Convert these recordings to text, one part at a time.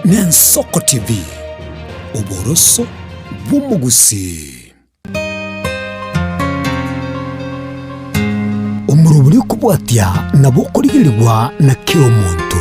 Nensoko TV, oboroso bw'omogusii. Omorobori okobwatia nabo okorigerigwa na kera omonto.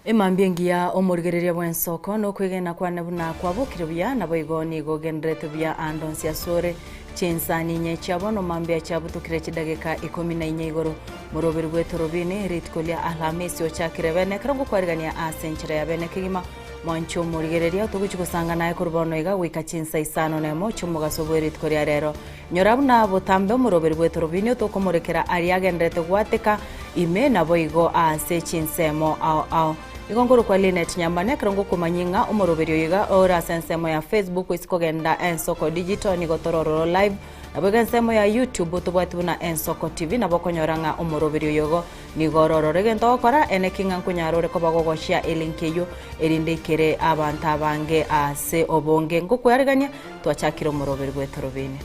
Emambia engiya omorigereria bw'ensoko, nokwegena kwane buna kwabokire buya, naboigo nigo ogendererete buya aande onsi asore. Chinsani inye chia bono mambia chiabutokire chidageka ikomi na inye igoro. Moroberi bw'etorobini, rituko ria Alhamisi ochakire bene ekero ngokwarigania ase enchera ya bene kegima. Mwanche omorigereria, togochi gosanga naye korwa bono iga goika chinsa isano nemo chi'omogaso bwe rituko ria rero. Nyora buna botambe omoroberi bw'etorobini otokomorekera aria agendererete gwateka ime naboigo ase chinsemo ao ao. Igo nkorokwa Linet Nyambane ekero ngokomanyia ng'a omoroberi oyo iga ore ase ensemo ya Facebook ase kogenda Ensoko Digital nigo tore ororo live naboigo ensemo ya YouTube tobwati buna Ensoko TV nabo okonyora ng'a omoroberi oyo igo nigo ore ororo. Egento ogokora eneki ng'a nkonyara ore koba gogoshare elink eyio erinde eikere abanto abange ase obonge. Ngokwearegania twachakire omoroberi bw'etorobini.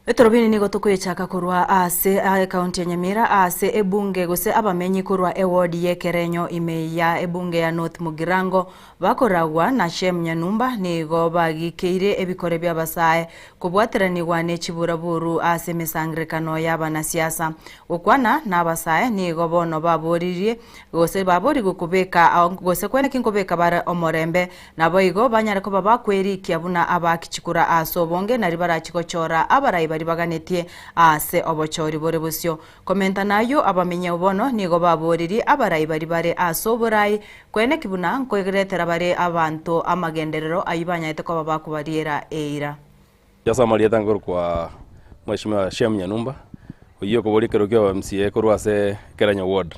Etorobini nigo tokoyechaka korwa ase ekaunti ya Nyamira ase ebunge gose abamenyi korwa eward y'Ekerenyo ime ya ebunge ya North Mugirango Bakoragwa na Shem Nyanumba nigo bagikeire ebikore bi'abasae kobwateranigwa ne chiburaburu ase emesangererekano y'abanasiasa. Gokwana n'abasae nigo bono baboririe gose baborigwe kobeka gose kweneki nkobeka bare omorembe naboigo banyare koba bakwerikia buna abaaki chikura ase obonge nari barachi gochora abarai baria baganetie ase obochori bore bosio. Komenta nayio abamenyeo bono nigo baboririe abarai baria bare ase oborai Kweneki buna nkoegeretera bare abanto amagenderero ayio banyarete koba bakobariera eira. Ase amarieta nkorokwa Mheshimiwa Shem Nyanumba, oyio okoboria ekero kia MCA korwa ase Ekerenyo ward.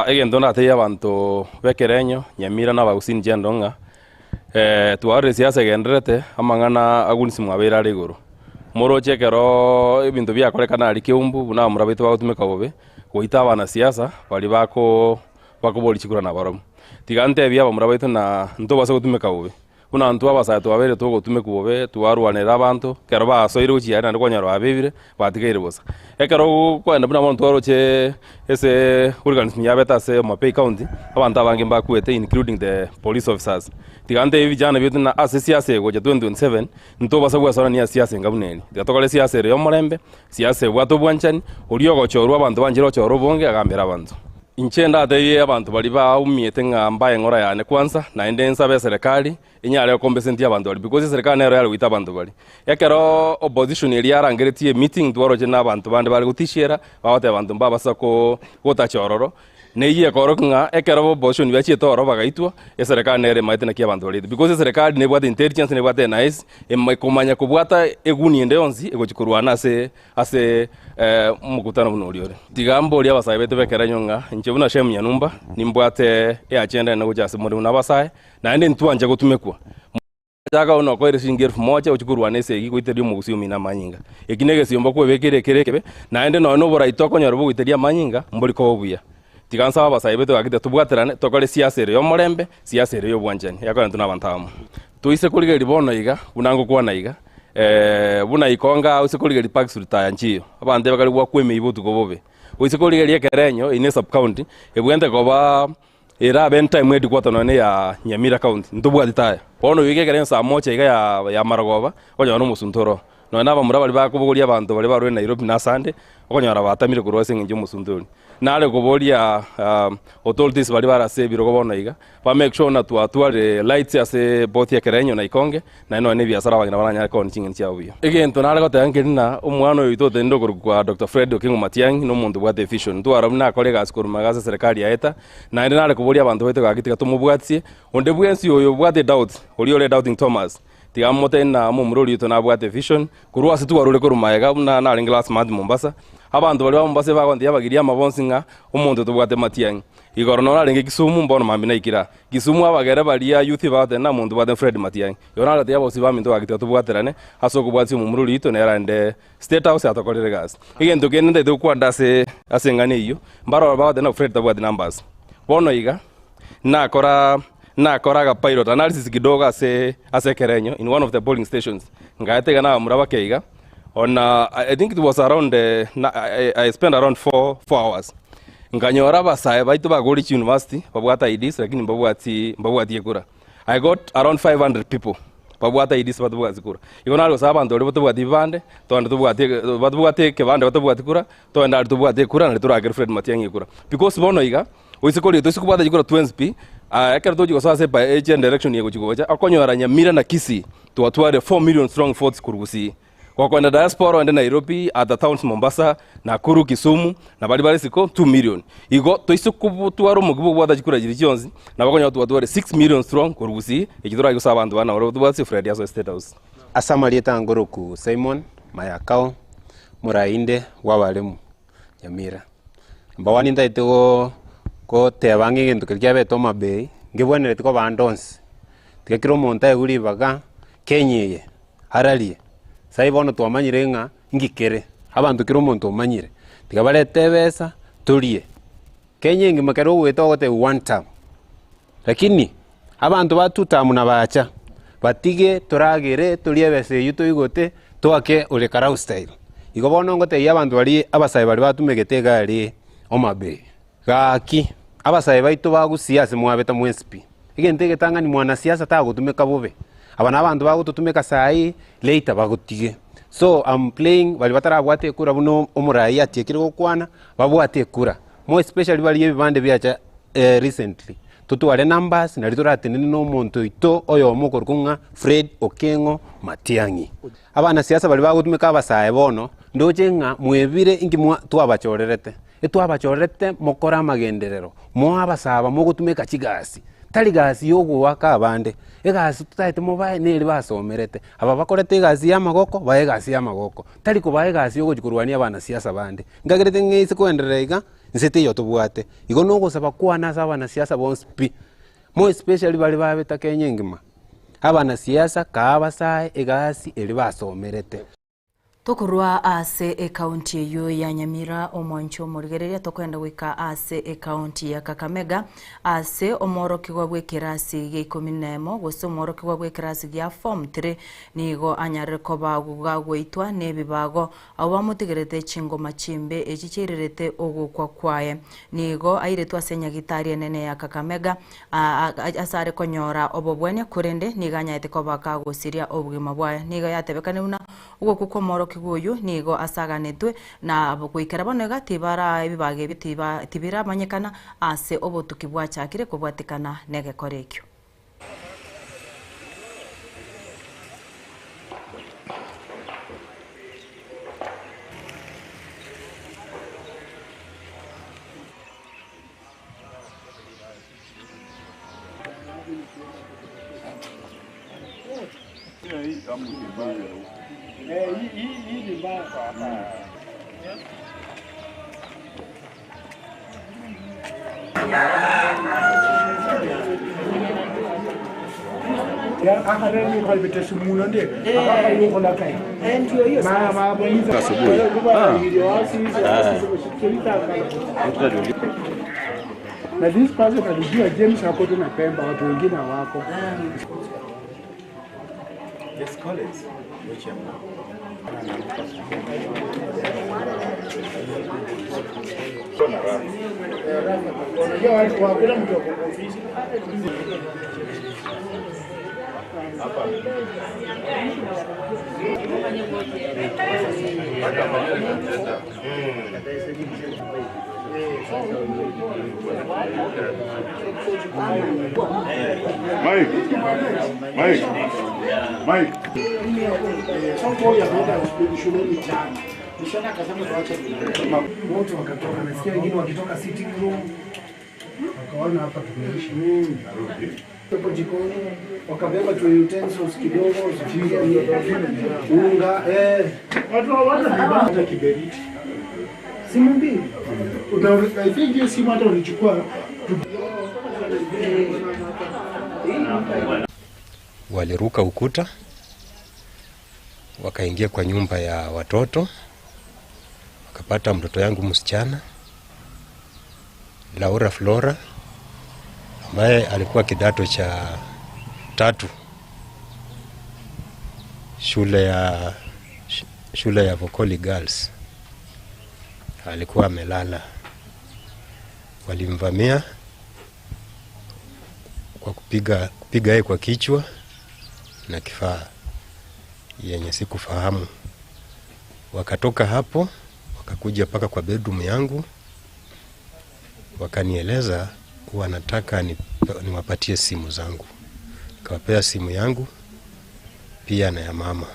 Egento ndatebie abanto ba Ekerenyo, Nyamira na Abagusii inche endo ng'a twarorire siasa egendererete, amang'ana a Gunisimwa abeire are igoro. Moroche ekeroo ebinto biakorekana aria Keumbu buna abamura baito bagotumeka bobe, goita abanasiasa baria bako. Bakoboria chikura nabarabwo. Tiga ntebie abamura baito na ntobase gotumeka bobe. Buna intwe abasae twabeire togotumekwa bobe, twarwanerera abanto, ekero basoire gochia aria naende kwanyora babebire, batigaire bosa. Ekero okoenda buna bono twaroche ase hooliganism yabete ase Homa Bay county, abanto abange mbakwete including the police officers. Tiga ntebie vijana baito na ase siasa egocha 2027, ntobasa gwesoanania ase siasa enga buna eri. Tiga tokore siasa ere ya omorembe, siasa ebwate obwanchani, oria ogochorwa abanto banchire gochora obonge agambere abanto. Inche ndatebie abanto baria baumiete ng'a mbae eng'ora yane kwansa, naende nsabe eserekari enyare gokompesentia abanto baria, because eserekari nero yare goita abanto baria. Ekero opposition eria yarangeretie emeeting twaroche na abanto bande bare gotishiera, bagoteba abanto mbabasa ko gotacha ororo, neyio ekorokia ng'a ekero opposition bachiete ororo bagaitwa, eserekari nero emaete naki abanto bariete. Because eserekari nebwate intelligence, nebwate NIS, ema ekomanya kobwata eguni ende yonsi egochia korwana ase Ase omokutano buna oria ore. Tiga mborie abasae baito b'ekerenyo ng'a inche buna Shemu Nyanumba nimbwate eagenda ene gocha ase more buna abasae, naende ntwanche gotumekwa. Chaka buna okoire shilingi elfu moja ochie korwana esegi goiteria omogusii omino amanyinga. Eki negesiomba kwebekeire ekere ekebe, naende nonya noborai tokonyora bogoiteria amanyinga mbori koba buya. Tiga nsabe abasae baito gaki titobwaterane tokore siasa ere y'omorembe, siasa ere y'obwanchani, eakore intwe nabanto abamo. Toise korigereria bono iga, buna ngokwana iga, buna ikonga aa oise korigereria Park Street aya nchiyo, abanto ebakare goakwa emeyio botuko bobe. Oise korigereria ekerenyo, eye ne sub county, ebwenerete koba erabe entime headquarter nonya ne ya Nyamira county, ntobwati taya. Bono oige ekerenyo saa moja iga ya ya marogoba, okonyora na omosunte oroo. Nonya na abamura baria bakobogoria abanto baria barure Nairobi na asande, okonyora batamire korwa ase eng'encho y'omosunte oria. Nare koboria authorities baria bare ase ebirogo bono iga, ba make sure buna twatwarire lights ase both Ekerenyo na Ikonge, naende nonya na ebiasara abang'ina baranyare koonia ching'eni chiabo buya. Egento nare goteba nkeri ng'a omwana oyo oito otenenire okorokwa kwa Doctor Fred Okengo Matiang'i na omonto obwate evision. Ntwara buna akore egasi korwa magega ase eserekari yaeta, naende nare koboria abanto baito gaki tiga tomobwatie, onde bwensi oyo obwate doubts, oria ore doubting Thomas, Tiga motebi na momura oria oito nabwate vision, korwa ase twarure korwa magega buna narenge last month Mombasa, abanto baria ba Mombasa ebagontebia abagiria ama bonsi ng'a omonto tobwate Matiang'i. Igoro noro narenge Kisumu, bono mambia naikire aa. Kisumu abagere baria youth bagoteba ng'a omonto tobwate Fred Matiang'i. Igo naretebia abagusii baminto gaki tiga tobwaterane ase okobwatia omomura oria oito nere aende State House atokorere egasi. Egento kende ntaete gokwana ase ase eng'ana eyio, mbaroro bagoteba ng'a Fred tabwati numbers. Bono iga, nakora nakora agapilot analysis kidogo ase ase ekerenyo in one of the polling stations, ngaeta iga nabamura bake iga, on I think it was around na I spent around 4 hours, nkanyora abasae baito bagorire chiuniversity babwate IDs lakini mbabwati mbabwati ekura. I got around 500 people babwate IDs batabwati kura. Igo nare gosaba abanto baria batabwati ebibande, togende tobwate batabwate ekebande batabwati kura, togende aria tobwate ekura naende torakere Fred Matiang'i ekura. Because bono iga, oise korigia toise kobwata chikura twensi pi, ekero togochia gosoa ase by general election egochia gocha, okonyora Nyamira na Kisii twatwarire 4 million strong votes korwa Gusii. Gokoenda diaspora oende Nairobi, other towns Mombasa, Nakuru, Kisumu, na baria bare isiko 2 million. Igo toise kobotwara omokia bw'okobwata chikura chiria chionsi, nabo okonyora twatwarire 6 million strong korwa Gusii, eki torache gosaba abanto bane nabo tobwate Fred asoe State House. Ase amarieta ngoroku Simon Mayakao, morainde bw'abaremu Nyamira. Number one ntaete goteba ng'a egento keria kiabete Homa Bay, ngebwenereti koba ande onsi, tiga kera omonto aegwe ribaga, Kenya eye. Ararie. Sai bono twamanyire ng'a inki kere, abanto kera omonto omanyire, tiga barete ebesa torie. Kenya engima kero ogoeta ogotebiwa one term, lakini abanto ba two term nabacha, batige toragere torie ebesa eywo toigote toake ore karau style. Igo bono ngotebia abanto baria abasae baria batumegete egari Homa Bay, gaki abasae baito ba Gusii ase mwabete mwensi pi. Egento egetang'ani mwanasiasa tagotumeka bobe, aba nabanto bagototumeka saii later bagotige. So am playing baria batarabwate ekura buna omoraia atiekire gokwana, babwate ekura. More especially baria ebibande biacha recently, totware numbers nario toratenene na omonto oito oyomo okorokwa ng'a Fred Okeng'o Matiang'i. Abanasiasa baria bagotumeka abasae bono, ndoche ng'a mwebire inki mwa twabachorerete. Etwabachorete mokore amagenderero, moe abasaaba mogotumeka chigasi, tari gasi yogoaka abande, egasi totaete mobae neri basomerete. Aba bakorete egasi ya amagoko, bae egasi ya amagoko, tari kobaa egasi yogochia korwania abanasiasa bande. Nkagerete ng'a ase koenderera iga, nse teiyo tobwate. Igo nogosaba kwane ase abanasiasa bonsi pi, more especially baria babeta Kenya engima, abanasiasa kaa abasae egasi eria basomerete. Tokorwa ase ekaunti eyio ya Nyamira omwancho omorigereria tokoenda goika ase ekaunti ya Kakamega ase omworokigwa bw'ekerasi gia ikomi nemo gose omworokigwa bw'ekerasi gia form 3 nigo anyarire koba gagoitwa nebibago abwo bamotigerete chingoma chimbe echi chiairerete ogokwa kwaye. Nigo airetwe ase enyagitari enene ya Kakamega ase are konyora obobwania korende nigo anyaete koba kagosiria obogima bwaye. Nigo yatebekane buna Ogokwa kw'omworokigwa oyio nigo asaganetwe, na goikera bono iga tibara ebibaga ebio tiba tibiramanyekana ase obotuki bwachakire kobwatikana negekora ekio. Na this person alijua James ako tu na Pemba, watu wengine hawako. Unajua watu hakuna mtu ako kwa ofisi. Mike, Mike, Mike. Sasa huyu ameenda shuleni jana. Mshana akasema tuache bila. Wote wakatoka, nasikia wengine wakitoka sitting room wakaona hapa tumeishi. Hapo jikoni wakabeba tu utensils kidogo, sufuria, unga, eh, watu hawana hata kiberiti. Simu mbili. Uta, I think hiyo simu hata ulichukua. Waliruka ukuta wakaingia kwa nyumba ya watoto, wakapata mtoto yangu msichana Laura Flora ambaye alikuwa kidato cha tatu shule ya, shule ya Vokoli Girls. Alikuwa amelala, walimvamia kwa kupiga kupiga yeye kwa kichwa na kifaa yenye sikufahamu. Wakatoka hapo wakakuja mpaka kwa bedroom yangu, wakanieleza wanataka ni, niwapatie simu zangu. Nikawapea simu yangu pia na ya mama.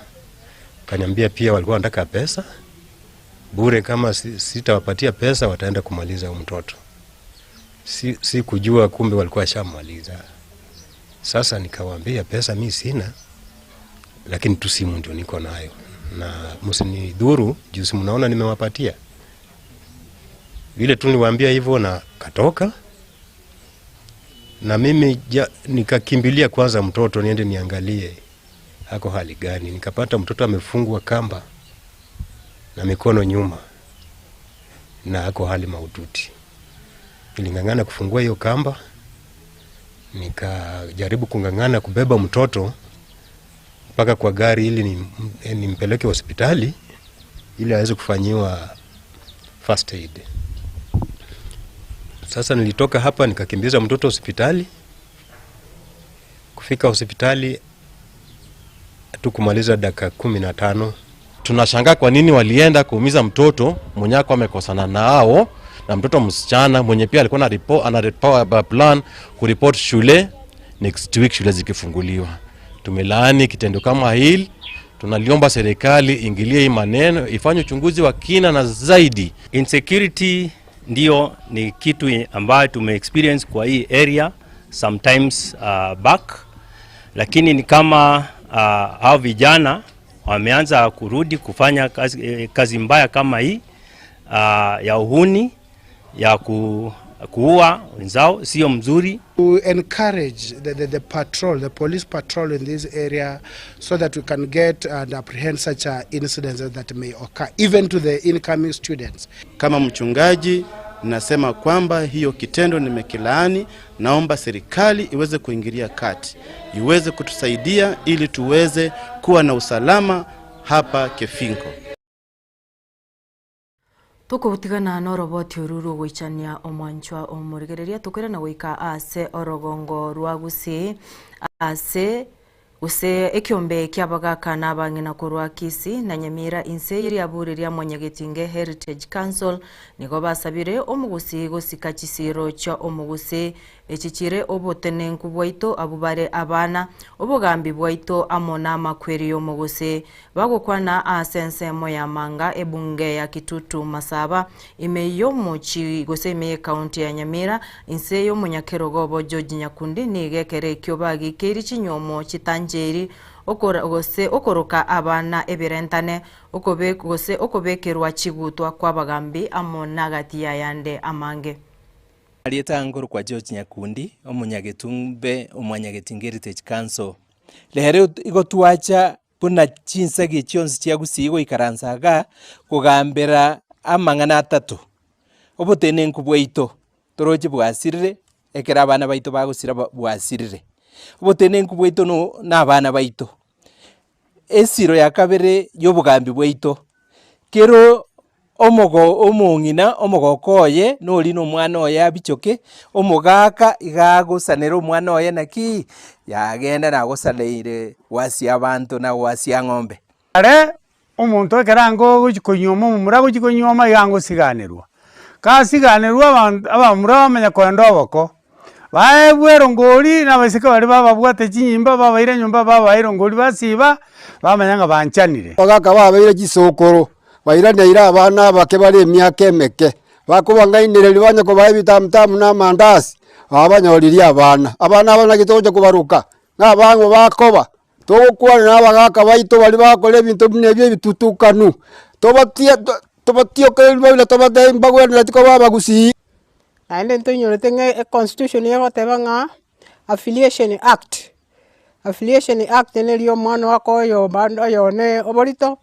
Wakaniambia pia walikuwa wanataka pesa bure, kama sitawapatia pesa wataenda kumaliza huyu mtoto. Si, si kujua kumbe walikuwa washamaliza. Sasa nikawaambia pesa mi sina, lakini tu simu ndio niko nayo, na msinidhuru juu si mnaona nimewapatia. Vile tu niliwaambia hivyo na katoka na mimi ja, nikakimbilia kwanza mtoto niende niangalie ako hali gani. Nikapata mtoto amefungwa kamba na mikono nyuma na ako hali mahututi. Niling'ang'ana kufungua hiyo kamba, nikajaribu kung'ang'ana kubeba mtoto mpaka kwa gari ili nimpeleke hospitali ili aweze kufanyiwa first aid. Sasa nilitoka hapa nikakimbiza mtoto hospitali. Kufika hospitali hatukumaliza dakika 15. Tunashangaa kwa nini walienda kuumiza mtoto mwenye ako amekosana nao na mtoto msichana mwenye pia alikuwa ana plan kuripot shule next week shule zikifunguliwa. Tumelaani kitendo kama hili, tunaliomba serikali ingilie hii maneno, ifanye uchunguzi wa kina na zaidi. Insecurity ndio ni kitu ambayo tume experience kwa hii area sometimes back, lakini ni kama hao vijana wameanza kurudi kufanya kazi, kazi mbaya kama hii ya uhuni ya kuua wenzao, sio mzuri. To encourage the patrol, the police patrol in this area so that we can get and apprehend such incidents that may occur even to the incoming students. Kama mchungaji nasema kwamba hiyo kitendo nimekilaani. Naomba serikali iweze kuingilia kati, iweze kutusaidia ili tuweze kuwa na usalama hapa Kefinco. Tukubutigana na oroboti oru rogoichania omwanchwa omorigereria tukwirana goika ase orogongo rwa Gusii ase gose ekiombe kiabagaka na abang'ina korwa Kisii na Nyamira inse riaburi ria Mwanyagetinge Heritage Council nigo basabire omogusi gosika chisiro chia omogusi echichire obotenenku bwaito abu bare abana obogambi bwaito amo na amakweri y'omogusi bagokwana ase ensemo ya manga ebunge ya Kitutu Masaba ime y'omochi gose ime y'ekaunti ya Nyamira inse y'omonyakerogo obo George Nyakundi niga ekere ekio bagikeiri chinyomo chitancheri gose okoroka abana ebirentane gose okobekerwa chigutwa kwa abagambi amo na agati yayande amange. Arieta ngoro kwa George Nyakundi omunyagetumbe omwanyagetinga Heritage Council rero igotwacha buna chinsagi chionsi chia Gusii goikaransa iga kogambera amang'ana atato obotenenku bwaito toroche bwasirire ekero abana baito bagosira bwasirire obotenenku bwaito no na abana baito esiro ya kabere ya obogambi bwaito kero omogo omong'ina omogoko oye nori na omwana oye abichoke omogaka iga agosanera omwana oye naki yagenda nagosaneire gwasia abanto na gwasia ng'ombe. Are omonto ekero ango ogochi konyuoma omomura agochi konyuoma iga angosiganerwa, kasiganerwa abanto abamura bamanya koenda oboko, baebwa erongori na abaiseke baria bababwate chinyimba babaira nyomba babaha erongori basiba, bamanya ng'a banchanire. Abagaka babeire chisokoro, bairaneire abana abake bare emiaka emeke, bakobang'ainereria banya kobaha ebitamutamu na amandasi, Babanyoririe abana, abana aba naki togocha kobaroka? Na abang'o bakoba, togokwana na abagaka baito baria bagokora ebinto buna ebi ebitutukanu, tobatie tobatiokereri bono tobatebi mbagwenereti koba abagusii. Naende ntoinyorete ng'a econstitution egoteba ng'a Affiliation Act, Affiliation Act neri omwana ogoka oyo bande oyone oborito,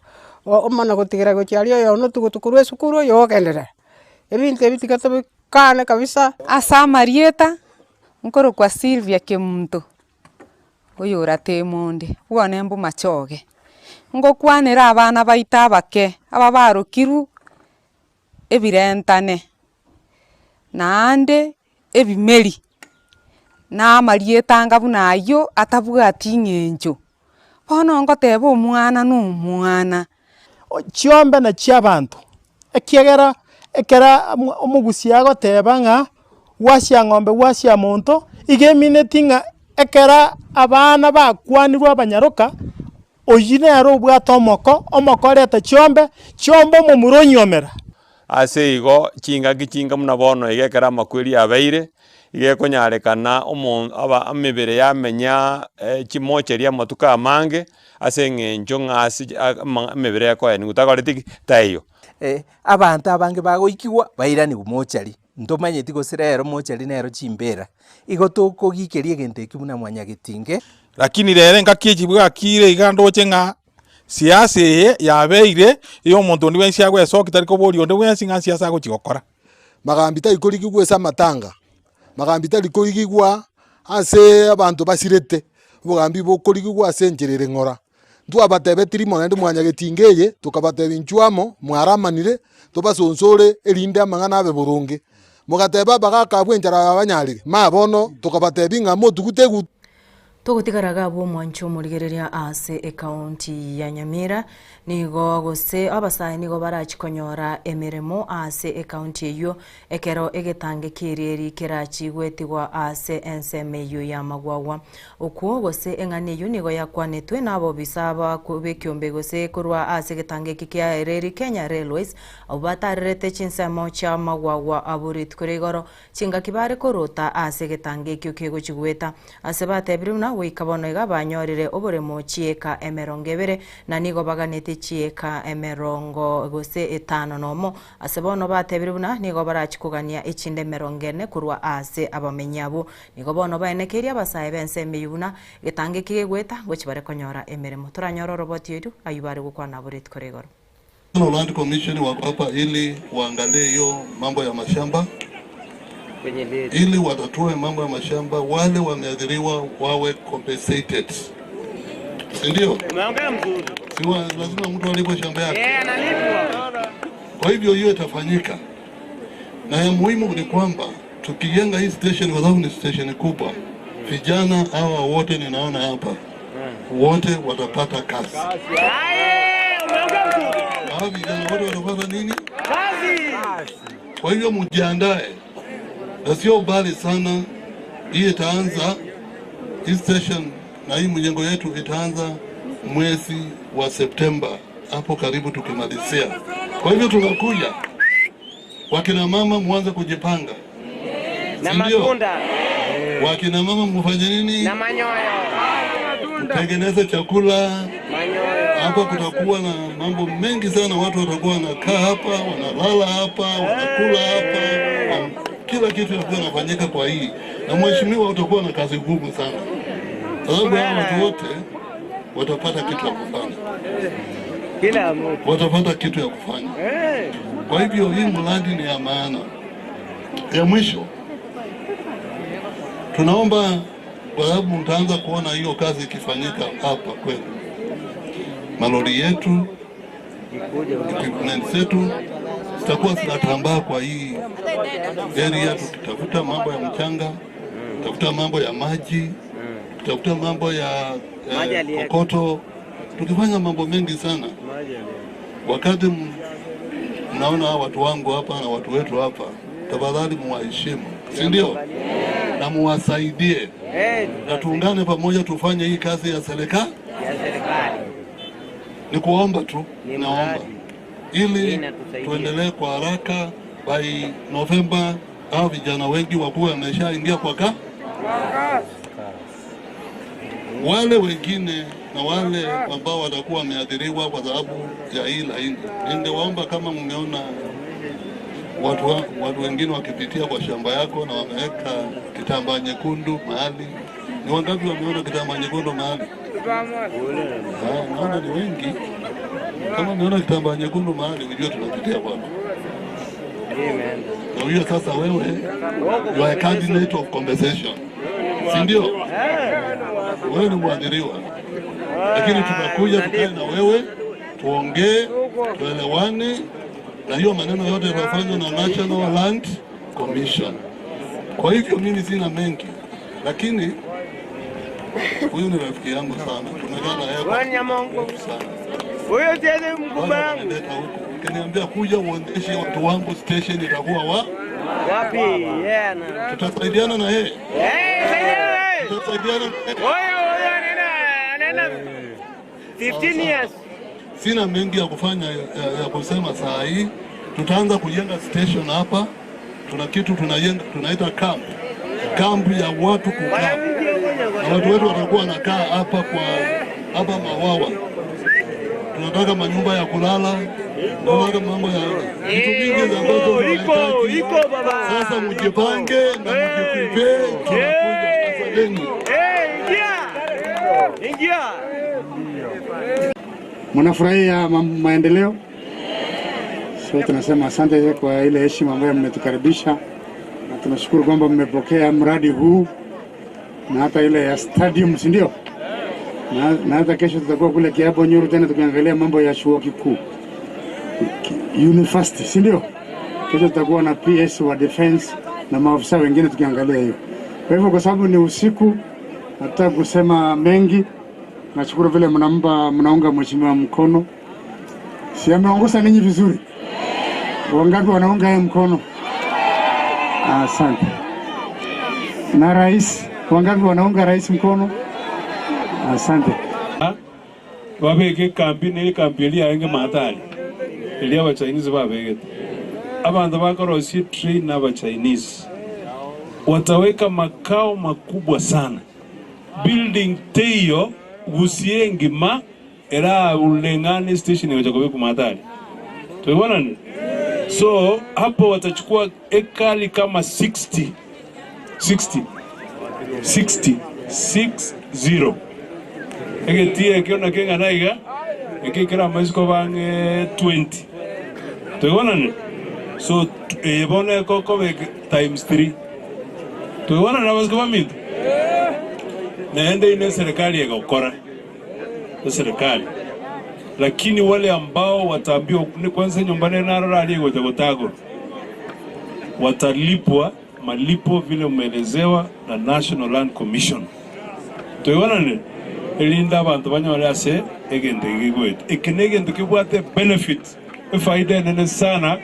omana gotigera gochia aria oyone otugutu korwa esukuru oyo ogenderera. Ebinto ebi tiga tobikane kabisa. Ase amarieta, nkorokwa Sylvia Kemunto, oyorate emonde, bwane mbomachoge. Ngokwanera abana baito abake, aba barokirwe ebirentane, naende ebimeri, na amarieta anga buna ayio atabwati eng'encho. Bono ngoteba omwana na omwana. Chiombe na chi'abanto, ekiagera ekero omogusia agoteba ng'a gwasia ng'ombe gwasia monto, iga emineti ng'a ekero abana bakwanirwe abanyaroka, oyio nere obwate omoko, omoko oreta chiombe, chiombe omomura onyiomera. Ase igo chingaki chinga buna bono iga ekero amakweri abeire, iga ekonyarekana omo aba emebere yamenya chimocheri amatuko amange, ase eng'encho ng'a ase ama emebere ekoenigwa takoreti ki? Taiyo. Abanto abange bagoikigwa bairanigwe mochari, ntomanyeti gose rero mochari nero chimbera, igo tokogikeria egento ekio buna mwanyagetinge. Lakini rero engaki echi bwakire iga ndoche ng'a siasa eye yabeire eya omonto onde bwensi agoesokia tari koboria onde bwensi ng'a siasa agochi gokora. Magambi tari korigigwa ase amatanga, magambi tari korigigwa ase abanto basirete, obogambi bokorigigwa ase enchera ere ng'ora. Ntwabatebetie rimo naende mwanyagetinga eye, tokabatebia inchuo amo, mwaramanire, tobasonsore erinde amang'ana abe boronge. Mogateba abagaka abwo enchara yabanyarire, maya bono tokabatebia ng'a motugute egutu. Togotigara iga abwo omwancho omorigereria ase ekaunti ya Nyamira nigo gose abasae nigo barachi konyora emeremo ase ekaunti eyio ekero egetange ki'erieri kerachi gwetigwa ase ensemo eyio y'amagwagwa. Okwo gose eng'ana eyio nigo yakwanetwe nabobisa b'ekiombe gose korwa ase egetange eki kia ereri Kenya Railways abwo batarerete chinsemo chi'amagwagwa abwo rituko ria igoro Chingaki bare korota ase egetango ekio kegochia goeta, ase batebire buna goika bono iga banyorire oboremo chieka emerongo ebere, na nigo baganetie chieka emerongo gose etano nomo, ase bono batebire buna nigo barachie kogania echinde emerongo ene korwa ase abamenyi abwo. Nigo bono baenekeirie abasae b'ensemo eyio buna egetango eki gegoeta ngochia bare konyora emeremo. Toranyore oroboti oria ayio bare gokwana abwo rituko ria igoro. National Land Commission wako hapa ili waangalie hiyo mambo ya mashamba ili watatue mambo ya mashamba, wale wameathiriwa wawe compensated, si ndio? Si lazima mtu alipwe shamba yake. Kwa hivyo hiyo itafanyika, na ya muhimu ni kwamba tukijenga hii station, kwa sababu ni station kubwa, vijana hawa wote ninaona hapa wote watapata kazi. Hawa vijana wote watapata nini? Kwa hivyo mjiandae, na sio mbali sana. Hii itaanza hii station na hii mjengo yetu itaanza mwezi wa Septemba hapo karibu tukimalizia. Kwa hivyo tunakuja, wakina mama muanze kujipanga, Na si ndio? matunda. Wakina mama mufanye nini? Na manyoya. Mtengeneze chakula hapa. Kutakuwa na mambo mengi sana, watu watakuwa wanakaa hapa, wanalala hapa, wanakula hapa, kila kitu itakuwa inafanyika kwa hii, na mheshimiwa, utakuwa na kazi ngumu sana, sababu hawa watu wote watapata kitu ya kufanya, Kila mtu. watapata kitu ya kufanya. Kwa hivyo hii mradi ni ya maana. Ya mwisho tunaomba, kwa sababu mtaanza kuona hiyo kazi ikifanyika hapa kwenu, malori yetu equipment zetu zitakuwa zinatambaa kwa hii area, tukitafuta mambo ya mchanga, tafuta mambo ya maji, tukitafuta mambo ya Maji aliweka. kokoto, tukifanya mambo mengi sana. Wakati mnaona hawa watu wangu hapa na watu wetu hapa, tafadhali muwaheshimu, si ndio? Na muwasaidie na tuungane pamoja tufanye hii kazi ya serikali. Ya serikali. Ni kuomba tu, Ni naomba mradi. ili Inatusaidia. tuendelee kwa haraka by November Hao vijana wengi wakuwe wameshaingia kwa ka wale wengine na wale ambao watakuwa wameathiriwa kwa sababu ya hii laini, ningewaomba kama mmeona watu, watu wengine wakipitia kwa shamba yako na wameweka kitambaa nyekundu mahali. Ni wangapi wameona kitambaa nyekundu mahali? Ah, naona ni wengi. Kama umeona kitambaa nyekundu mahali, ujue tunapitia kwako. Na ujue sasa wewe you are a candidate of compensation, si ndio? Wewe ni mwadhiriwa, lakini tunakuja tukae na wewe tuongee, tuelewane, na hiyo maneno yote yatafanywa na National Land Commission. Kwa hivyo mimi sina mengi, lakini huyu ni rafiki yangu sana, tumekaa na yeye kwa muda mrefu sana. Huyo tena mkubwa Bwana wangu. amenileta huku, ukiniambia kuja uonyeshe watu wangu station itakuwa wa Wapi? Yeah na. tutasaidiana na yeye, Eh, saidiana na yeye. tutasaidiana na yeye. Huyo huyo anaenda anaenda 15 years. Sina mengi ya kufanya ya kusema saa hii. Tutaanza kujenga station hapa. Tuna kitu tunajenga tunaita camp, camp ya watu kukaa, na watu wetu watakuwa wanakaa hapa kwa hapa Mawawa. Tunataka manyumba ya kulala, tunataka mambo ya vitu vingi ambazo tunahitaji. Iko baba. Sasa mjipange na mjiprepare, tunakuja. Asanteni. Eh, ingia. Ingia. Mnafurahia maendeleo? So tunasema asante kwa ile heshima ambayo mmetukaribisha, na tunashukuru kwamba mmepokea mradi huu na hata ile ya stadium, si ndio? Na hata kesho tutakuwa kule Kiabo Nyoro tena tukiangalia mambo ya chuo kikuu university, si ndio? Kesho tutakuwa na PS wa defense na maafisa wengine tukiangalia hiyo. Kwa hivyo, kwa sababu ni usiku, nataka kusema mengi. Nashukuru vile mnampa mnaunga mheshimiwa mkono, si ameongoza ninyi vizuri? Wangapi wanaunga yeye mkono? Asante. Na rais, wangapi wanaunga rais mkono? Asante. Babeke ekambi na ekambi eria yarenge matari eria abachinese babegete abanto bakorosia train na abachinese wataweka makao makubwa sana building teiyo gusie engima erareng'ane station egocha kobekwa matari toibonani so hapo watachukua ekali kama 60 60 60 60 egetie ekio nakio ng'ana iga ekekera amaisiko bang'e 20 toibonani so bono ekokobeka times 3 toibonani abasiko baminto naende ine serikali egokora eserikali lakini wale ambao wataambiwa ni kwanza nyumbani narora aliyegoja gotagoro watalipwa malipo vile umeelezewa na National Land Commission toibonani elinda abantu banyore ase egento eke eke na egento kebwate benefit efaida enene sana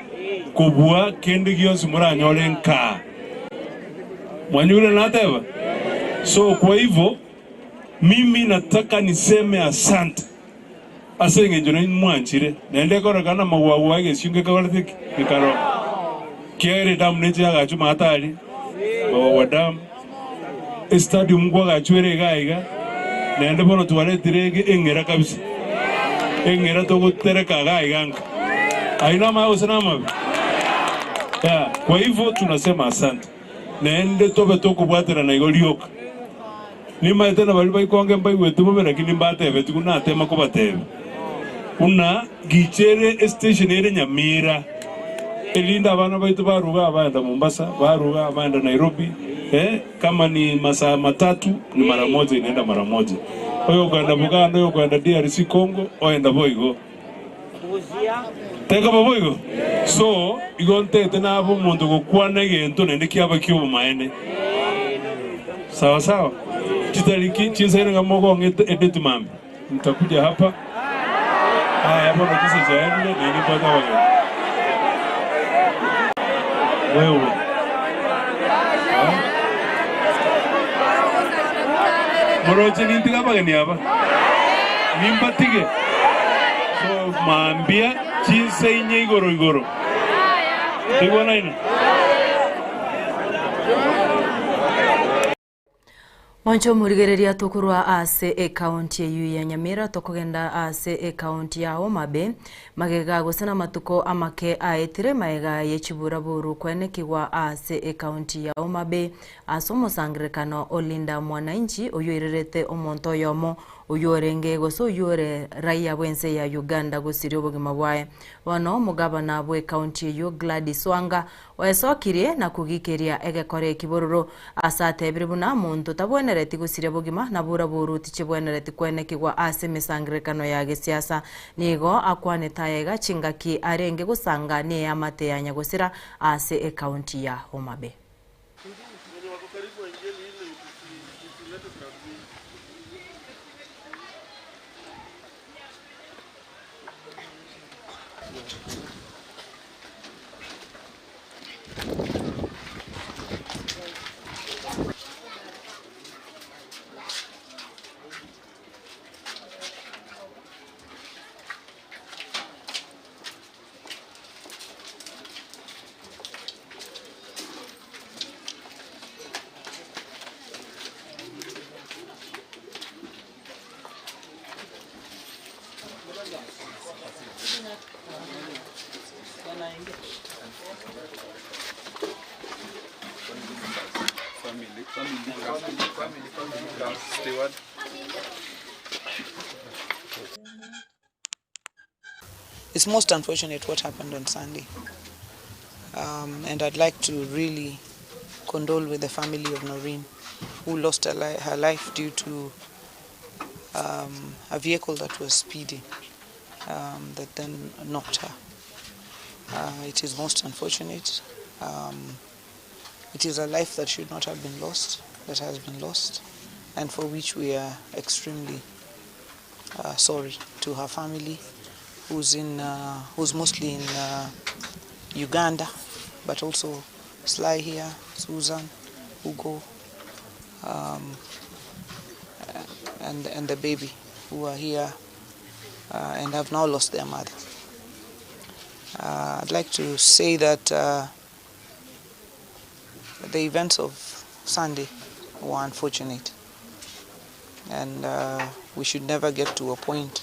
kobua kende gionsi moranyore nkaa mwanyure nateba so kwa hivyo mimi nataka niseme asante ase eng'encho naimwanchire naende ekorekana magwagwa egesingo ekegorete ki gekaro kiaere damu neche yagachwa matari magwagwa damu estadium nkwagachwere iga iga naende bono twaretire eng'era kabisa eng'era togotereka iga iga nka aina amaye gose na amabe yeah. Kwa hivyo tunasema asante naende tobe tokobwaterana igo rioka nimaete na bari baikonge mbaigwete bobe lakini mbatebeti natema kobatebe una gichere estation ere Nyamira elinda abana baitu baruga abaenda Mombasa baruga abaenda Nairobi kama ni masaa matatu ni mara moja inaenda mara moja oyo kwenda Buganda oyo kwenda DRC Congo oenda boigo teka boigo so igo ntete nabo omonto gokwana egento naende kiaba kiobomaene sawa sawa chitariki chinsaire nga mogong'ete edate mambi nitakuja hapa haya bono chise chaendire nini mpaka wageni wewe moroche nintiga abageni aba nimbatige so mambia chinse inye igoro igoro tiguanaine Mwanche omorigereria tokorwa ase ekaunti eyio ya Nyamira tokogenda ase ekaunti ya Homa Bay magega gose namatuko amake aetire magega ye chiburaburu kwenekigwa ase ekaunti ya Homa Bay ase omosangererekano o Linda Mwananchi oyio oirerete omonto oyomo oyio orenge gose oyio ore raia bwense ya Uganda gosiria obogima bwaye. Bono omogabana bw'ekaunti eyio Gladys Wanga Oesokirie na kogikeria egekora eki bororo, ase atebire buna monto tabwenereti gosiria bogima, na buraburu tichibwenereti kwenekigwa ase emesangererekano ya gesiasa. Nigo akwanete aya iga chingaki arenge gosanga neamate ya nyagosira ase ekaunti ya Homa Bay. It's most unfortunate what happened on Sunday. Um, and I'd like to really condole with the family of Noreen, who lost her, li her life due to um, a vehicle that was speeding um, that then knocked her. Uh, it is most unfortunate. Um, it is a life that should not have been lost, that has been lost, and for which we are extremely uh, sorry to her family, who's, in, uh, who's mostly in uh, Uganda, but also Sly here, Susan, Hugo, um, and, and the baby who are here uh, and have now lost their mother. Uh, I'd like to say that uh, the events of Sunday were unfortunate and uh, we should never get to a point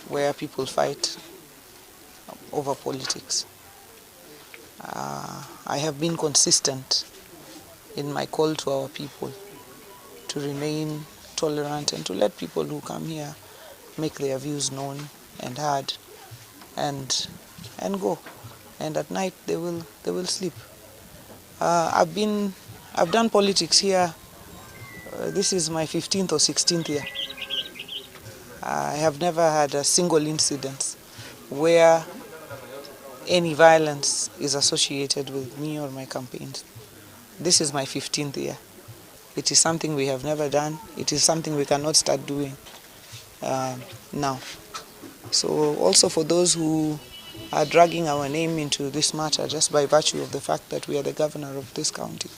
where people fight over politics. Uh, I have been consistent in my call to our people to remain tolerant and to let people who come here make their views known and heard and and go. And at night they will they will sleep. Uh, I've been I've done politics here. Uh, this is my 15th or 16th year. I have never had a single incident where any violence is associated with me or my campaigns. This is my 15th year. It is something we have never done. It is something we cannot start doing uh, now. So also for those who are dragging our name into this matter just by virtue of the fact that we are the governor of this county,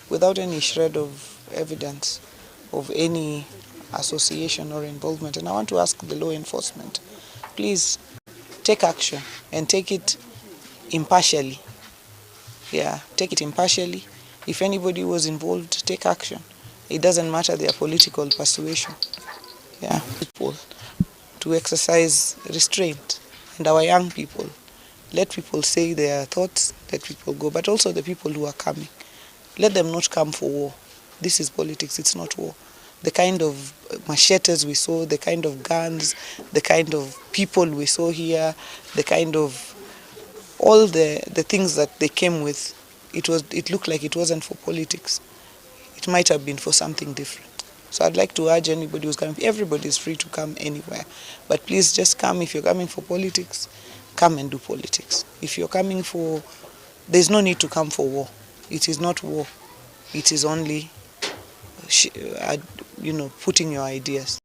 without any shred of evidence of any association or involvement. And I want to ask the law enforcement, please take action and take it impartially. Yeah, take it impartially. If anybody was involved, take action. It doesn't matter their political persuasion. Yeah, people to exercise restraint and our young people. Let people say their thoughts, let people go, but also the people who are coming. Let them not come for war. This is politics, it's not war. The kind of machetes we saw, the kind of guns, the kind of people we saw here, the kind of all the, the things that they came with, it, was, it looked like it wasn't for politics. It might have been for something different. So I'd like to urge anybody who's coming, everybody is free to come anywhere. But please just come, if you're coming for politics, come and do politics. If you're coming for, there's no need to come for war. It is not war. It is only, uh, you know, putting your ideas.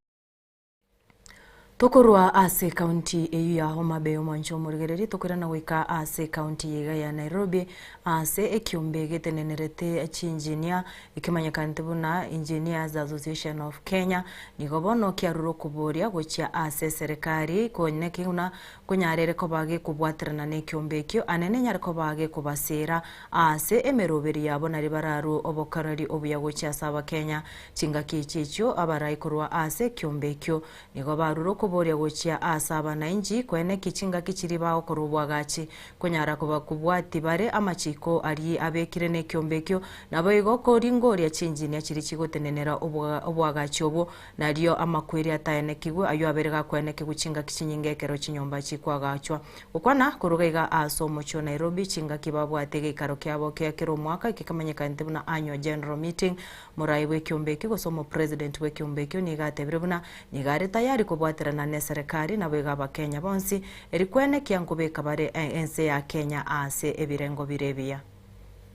Tokorwa ase ekaunti eyio ya Homa Bay omwancho omorigereria tokoirana goika ase ekaunti eye iga ya Nairobi ase ekiombe getenenerete chinginia ekemanyekanete buna Engineers Association of Kenya nigo bono kiarure okoboria gochia ase eserekari konyene buna konyarere koba gekobwaterana nekiombe ekio anene enyare koba gekobasera ase emeroberi yabo nario bararue obokoreri obuya gochia ase abakenya Chingaki echi echio abarai korwa ase ekiombe ekio nigo barure okoboria gochia aase abanainchi, koeneki chingaki chiria bagokora oboagachi, konyara koba kobwati bare amachiko aria abekire nekiombe ekio, naboigo koringoria chinjinia chiria chigotenenera oboagachi obwo, nario amakweri ataenekigwe, ayio abere gakoenekigwa chingaki chinyinge ekero chinyomba chikoagachwa. Gokwana koruga iga aase omochie o Nairobi, chingaki babwate egeikaro kiabo kia kera omwaka eke kemanyekanete buna Annual General Meeting, Morai bw'ekiombe ekio gose omopresident bw'ekiombe ekio nigo atebire buna nigo are tayari kobwaterana neserekari naboigo abakenya bonsi eri kwenekia nkobeka bare ense ya Kenya aase ebirengo bire ebiya.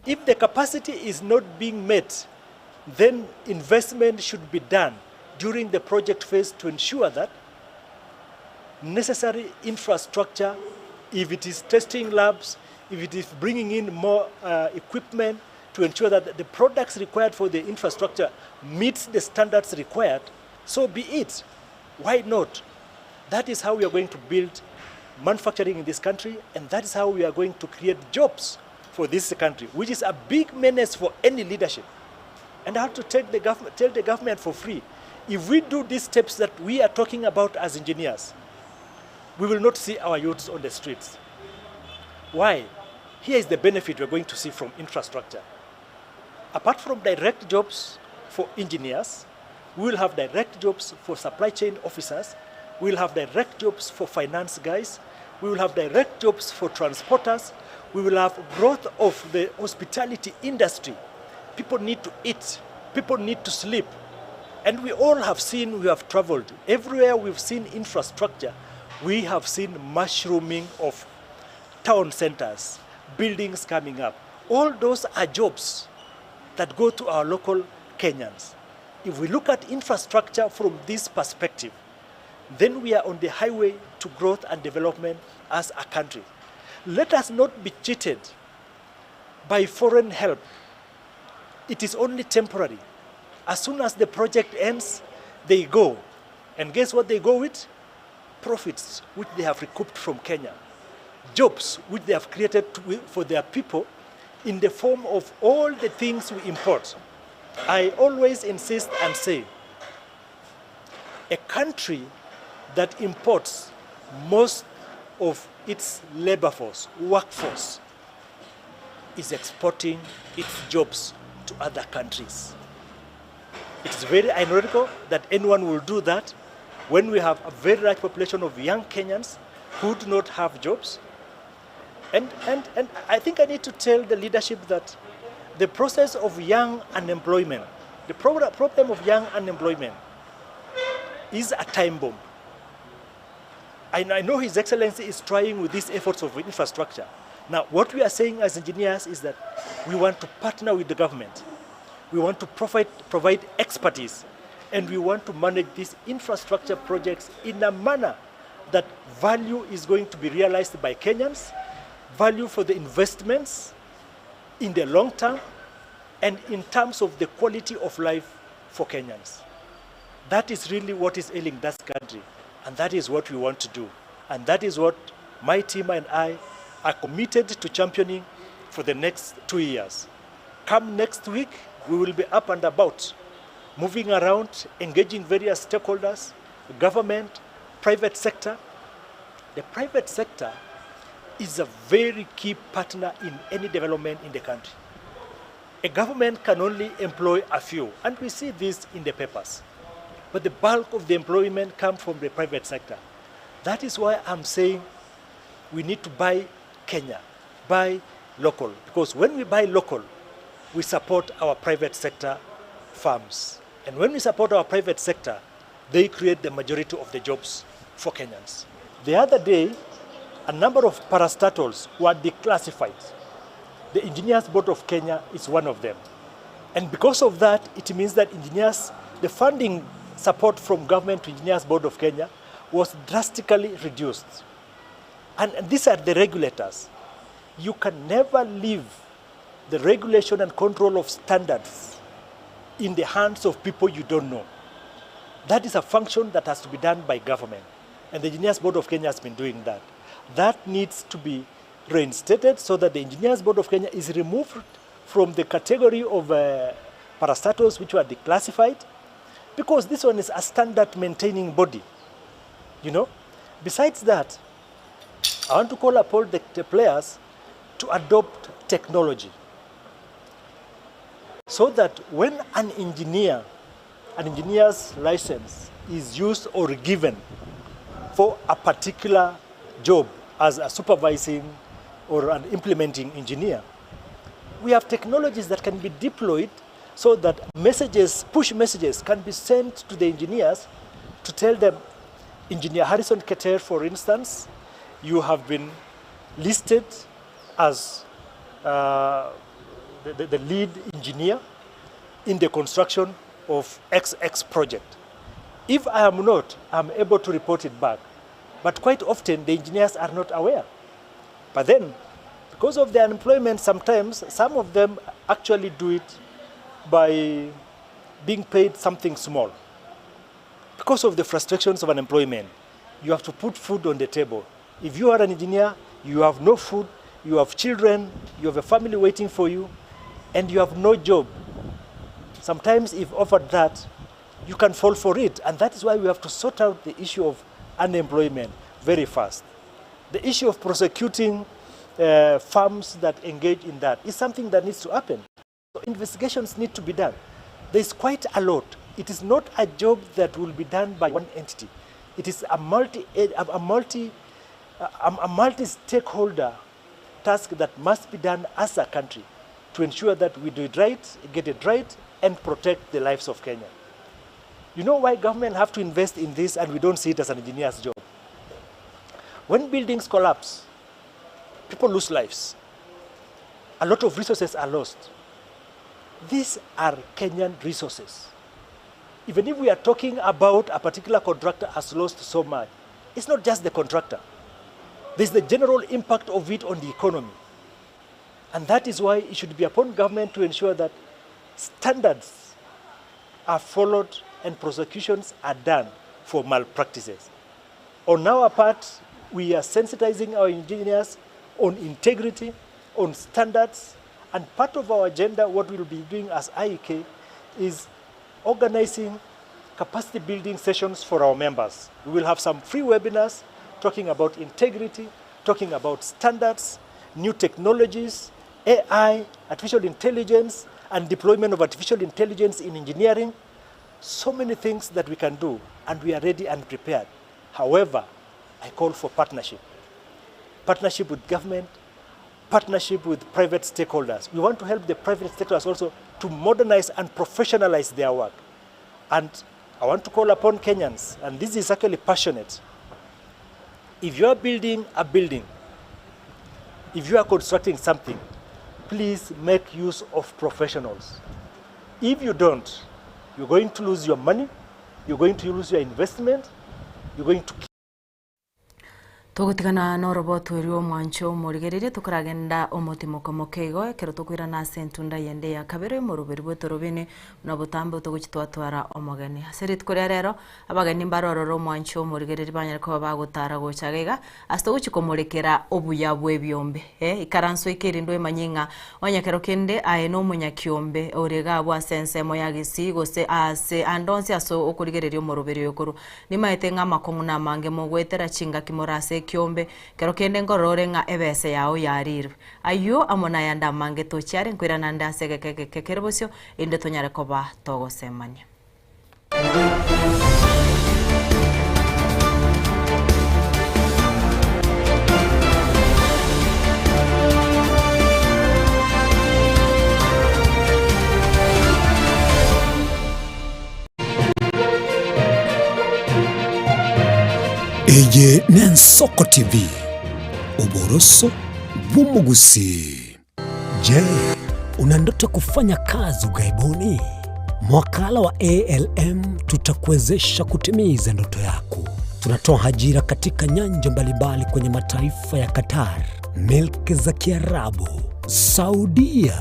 If the capacity is not being met, then investment should be done during the project phase to ensure that necessary infrastructure, if it is testing labs, if it is bringing in more uh, equipment to ensure that the products required for the infrastructure meets the standards required, so be it. Why not? That is how we are going to build manufacturing in this country, and that is how we are going to create jobs for this country, which is a big menace for any leadership. And I have to take the government, tell the government for free, if we do these steps that we are talking about as engineers, we will not see our youths on the streets. Why? Here is the benefit we're going to see from infrastructure. Apart from direct jobs for engineers, we will have direct jobs for supply chain officers, we will have direct jobs for finance guys, we will have direct jobs for transporters, we will have growth of the hospitality industry. People need to eat, people need to sleep. And we all have seen, we have traveled. Everywhere we've seen infrastructure, we have seen mushrooming of town centers, buildings coming up. All those are jobs that go to our local Kenyans. If we look at infrastructure from this perspective, then we are on the highway to growth and development as a country. Let us not be cheated by foreign help. It is only temporary. As soon as the project ends, they go. And guess what they go with? Profits which they have recouped from Kenya. Jobs which they have created for their people in the form of all the things we import. I always insist and say, a country that imports most of its labor force, workforce, is exporting its jobs to other countries. It is very ironical that anyone will do that when we have a very large population of young Kenyans who do not have jobs. And, and, and I think I need to tell the leadership that the process of young unemployment, the problem of young unemployment is a time bomb. I, I know His Excellency is trying with these efforts of infrastructure. Now, what we are saying as engineers is that we want to partner with the government. We want to provide, provide expertise and we want to manage these infrastructure projects in a manner that value is going to be realized by Kenyans, value for the investments in the long term, and in terms of the quality of life for Kenyans. That is really what is ailing this country, and that is what we want to do. And that is what my team and I are committed to championing for the next two years. Come next week, we will be up and about, moving around, engaging various stakeholders, government, private sector. The private sector is a very key partner in any development in the country. A government can only employ a few, and we see this in the papers. But the bulk of the employment comes from the private sector. That is why I'm saying we need to buy Kenya, buy local, because when we buy local, we support our private sector firms. And when we support our private sector, they create the majority of the jobs for Kenyans. The other day, a number of parastatals were declassified. The Engineers Board of Kenya is one of them. And because of that, it means that engineers, the funding support from government to Engineers Board of Kenya was drastically reduced. And these are the regulators. You can never leave the regulation and control of standards in the hands of people you don't know. That is a function that has to be done by government. And the Engineers Board of Kenya has been doing that. That needs to be reinstated so that the Engineers Board of Kenya is removed from the category of uh, parastatals which were declassified because this one is a standard maintaining body. You know? Besides that, I want to call upon the, the players to adopt technology so that when an engineer, an engineer's license is used or given for a particular job as a supervising or an implementing engineer, we have technologies that can be deployed so that messages, push messages can be sent to the engineers to tell them, Engineer Harrison Keter, for instance, you have been listed as uh, the, the, the lead engineer in the construction of XX project. If I am not, I'm able to report it back. But quite often, the engineers are not aware. But then, because of the unemployment, sometimes some of them actually do it by being paid something small. Because of the frustrations of unemployment, you have to put food on the table. If you are an engineer, you have no food, you have children, you have a family waiting for you, and you have no job. Sometimes, if offered that, you can fall for it. And that is why we have to sort out the issue of unemployment very fast. The issue of prosecuting firms that engage in that is something that needs to happen. So investigations need to be done. There's quite a lot. It is not a job that will be done by one entity. It is a multi, a, multi, a, a multi-stakeholder task that must be done as a country to ensure that we do it right, get it right, and protect the lives of Kenya. You know why government have to invest in this and we don't see it as an engineer's job? When buildings collapse, people lose lives. A lot of resources are lost. These are Kenyan resources. Even if we are talking about a particular contractor has lost so much, it's not just the contractor. There's the general impact of it on the economy. And that is why it should be upon government to ensure that standards are followed and prosecutions are done for malpractices. On our part, we are sensitizing our engineers on integrity, on standards, and part of our agenda, what we'll be doing as IEK, is organizing capacity building sessions for our members. We will have some free webinars talking about integrity, talking about standards, new technologies, AI, artificial intelligence, and deployment of artificial intelligence in engineering. So many things that we can do, and we are ready and prepared. However, I call for partnership. Partnership with government, partnership with private stakeholders. We want to help the private stakeholders also to modernize and professionalize their work. And I want to call upon Kenyans, and this is actually passionate. If you are building a building, if you are constructing something, please make use of professionals. If you don't, you're going to lose your money, you're going to lose your investment, you're going to Togotigana noroboto erio omwancho omorigereria tokoragenda omotimoko moke igo ekero tokoirana ase entunda yende ya kabere omoroberi bwetorobene buna botambe togochi twatwara omogeni. Ase rituko ria rero abageni mbarorore omwancho omorigereria banyare koba bagotara gocha iga ase togochi komorekera obuya bwa ebiombe. Eh, ikaranso eke erinde oemanye ng'a onye kero kende aye na omonyakiombe ore iga abwo ase ensemo ya Kisii gose ase ande onsi ase okorigereria omoroberi oyo korwa. Nimaete ng'a amakong'u namange mogoetera chingaki more ase ekiombe, kero kende nkorora ore ng'a ebese yao yarirwe. Ayio amo nayande amange tochiare nkoirana nde ase egeka egeke kere bosio, erinde tonyare koba togosemania. Eye n'Ensoko TV, oboroso bw'omogusii. Je, una ndoto kufanya kazi ughaibuni? Mwakala wa ALM tutakuwezesha kutimiza ndoto yako. Tunatoa ajira katika nyanja mbalimbali kwenye mataifa ya Qatar, milki za Kiarabu, Saudia,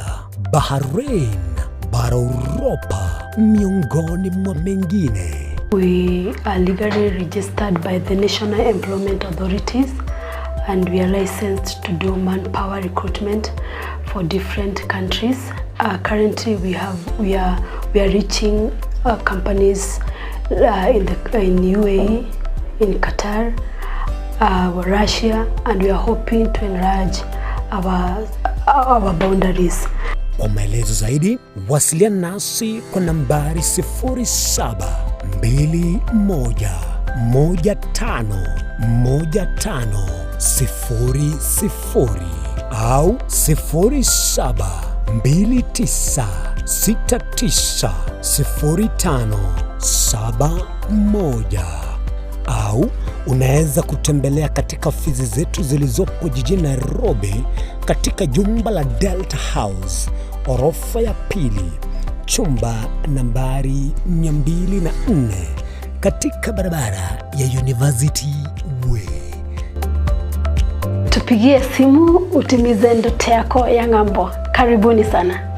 Bahrain, bara Uropa, miongoni mwa mengine. We are legally registered by the National Employment Authorities and we are licensed to do manpower recruitment for different countries. Uh, currently we have we are we are reaching uh, companies uh, in the in UAE, in Qatar, uh, Russia and we are hoping to enlarge our our boundaries. Kwa maelezo zaidi wasiliana nasi kwa nambari 0721151500 au 0729690571 au unaweza kutembelea katika ofisi zetu zilizopo jijini Nairobi katika jumba la Delta House orofa ya pili chumba nambari 204 katika barabara ya University Way. Tupigie simu utimize ndoto yako ya ng'ambo. Karibuni sana.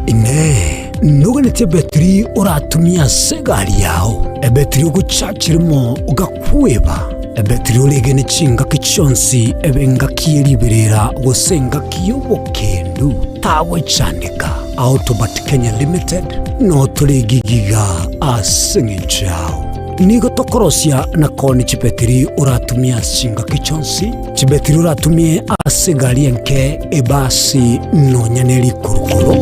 Inee, noganetie ebetiri oratumie ase egari yao, ebetiri ogochachirimo ogakweba, ebetiri oregene chingaki chionsi ebe engaki ye riberera gose engaki y'obokendu, tagwechandeka. Autobat Kenya Limited no tore gigiga ase eng'encho yao. Nigo tokorosia na koonia chibetiri oratumie ase chingaki chionsi, chibetiri oratumie ase egari enke, ebasi, nonya ne rikurukuru.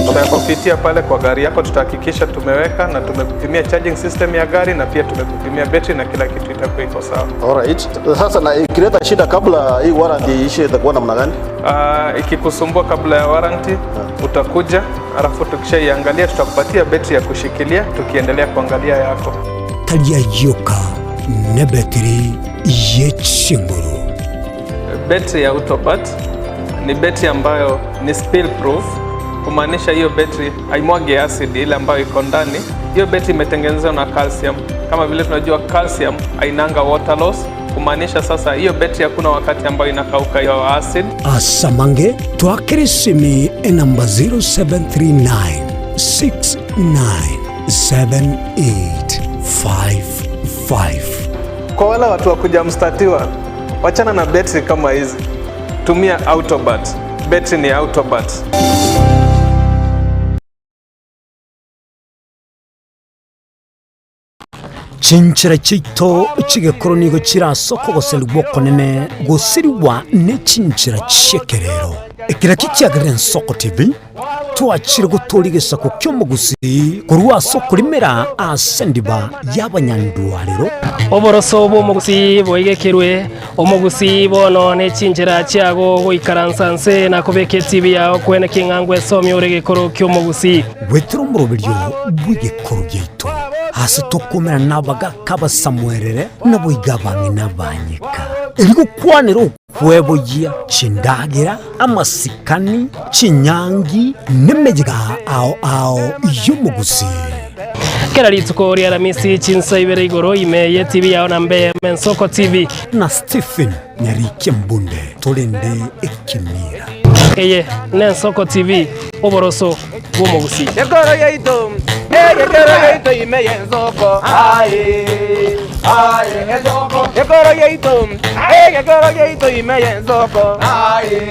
Tutakupitia pale kwa gari yako, tutahakikisha tumeweka na tumekupimia charging system ya gari na pia tumekupimia betri na kila kitu itakuwa iko sawa. Alright. Sasa na ikileta shida kabla hii warranty iishe itakuwa namna gani? Ikikusumbua kabla ya warranty utakuja, alafu tukishaiangalia tutakupatia betri ya kushikilia tukiendelea kuangalia yako. Tari ayio nebetiri ye chinguru. Betri ya Autobat ni betri ambayo ni spill proof, kumaanisha hiyo betri haimwagi acid ile ambayo iko ndani. Hiyo betri imetengenezwa na calcium. Kama vile tunajua calcium hainanga water loss, kumaanisha sasa hiyo betri hakuna wakati ambayo inakauka hiyo acid. Asamange twakere esimi enamba 0739 697855. Kwa wale watu wa kuja mstatiwa, wachana na betri kama hizi, tumia Autobat. Betri ni Autobat. Chinchera chiaito chi'egekoro nigo chire ase okogoserigwa okonene gosirigwa ne chinchera chi'ekerero. Eke nakio kiagerire Ensoko TV twachire gotooria egesaku ki'omogusii korwa ase okorimera ase endiba y'abanyandwarero. Oboroso bw'omogusii boigekerwe, omogusii bono ne chinchera chiago goikaransa nse na kobeka etibi yao kwene king'a ngwesomia ore egekoro ki'omogusii. Gwetera omoroberio bw'egekoro giaito, ase tokomerana nabagaaka abasamuerere, naboigo abang'ina abanyeka, erio gokwanera okweboyia chindagera, amasikani, chinyangi, nemeyega ao ao y'omogusii. Kera rituko ria Aramisi chinsa ibere igoro ime ye TV yao na mbe Mensoko TV. Na Stephen Nyarikia Mbunde torende ekemira. Eye n'Ensoko TV, oboroso bw'omogusii. Gekoro yaito, eh, gekoro yaito ime y'ensoko. Aye, aye, ensoko. Gekoro yaito, eh, gekoro yaito ime y'ensoko. Aye,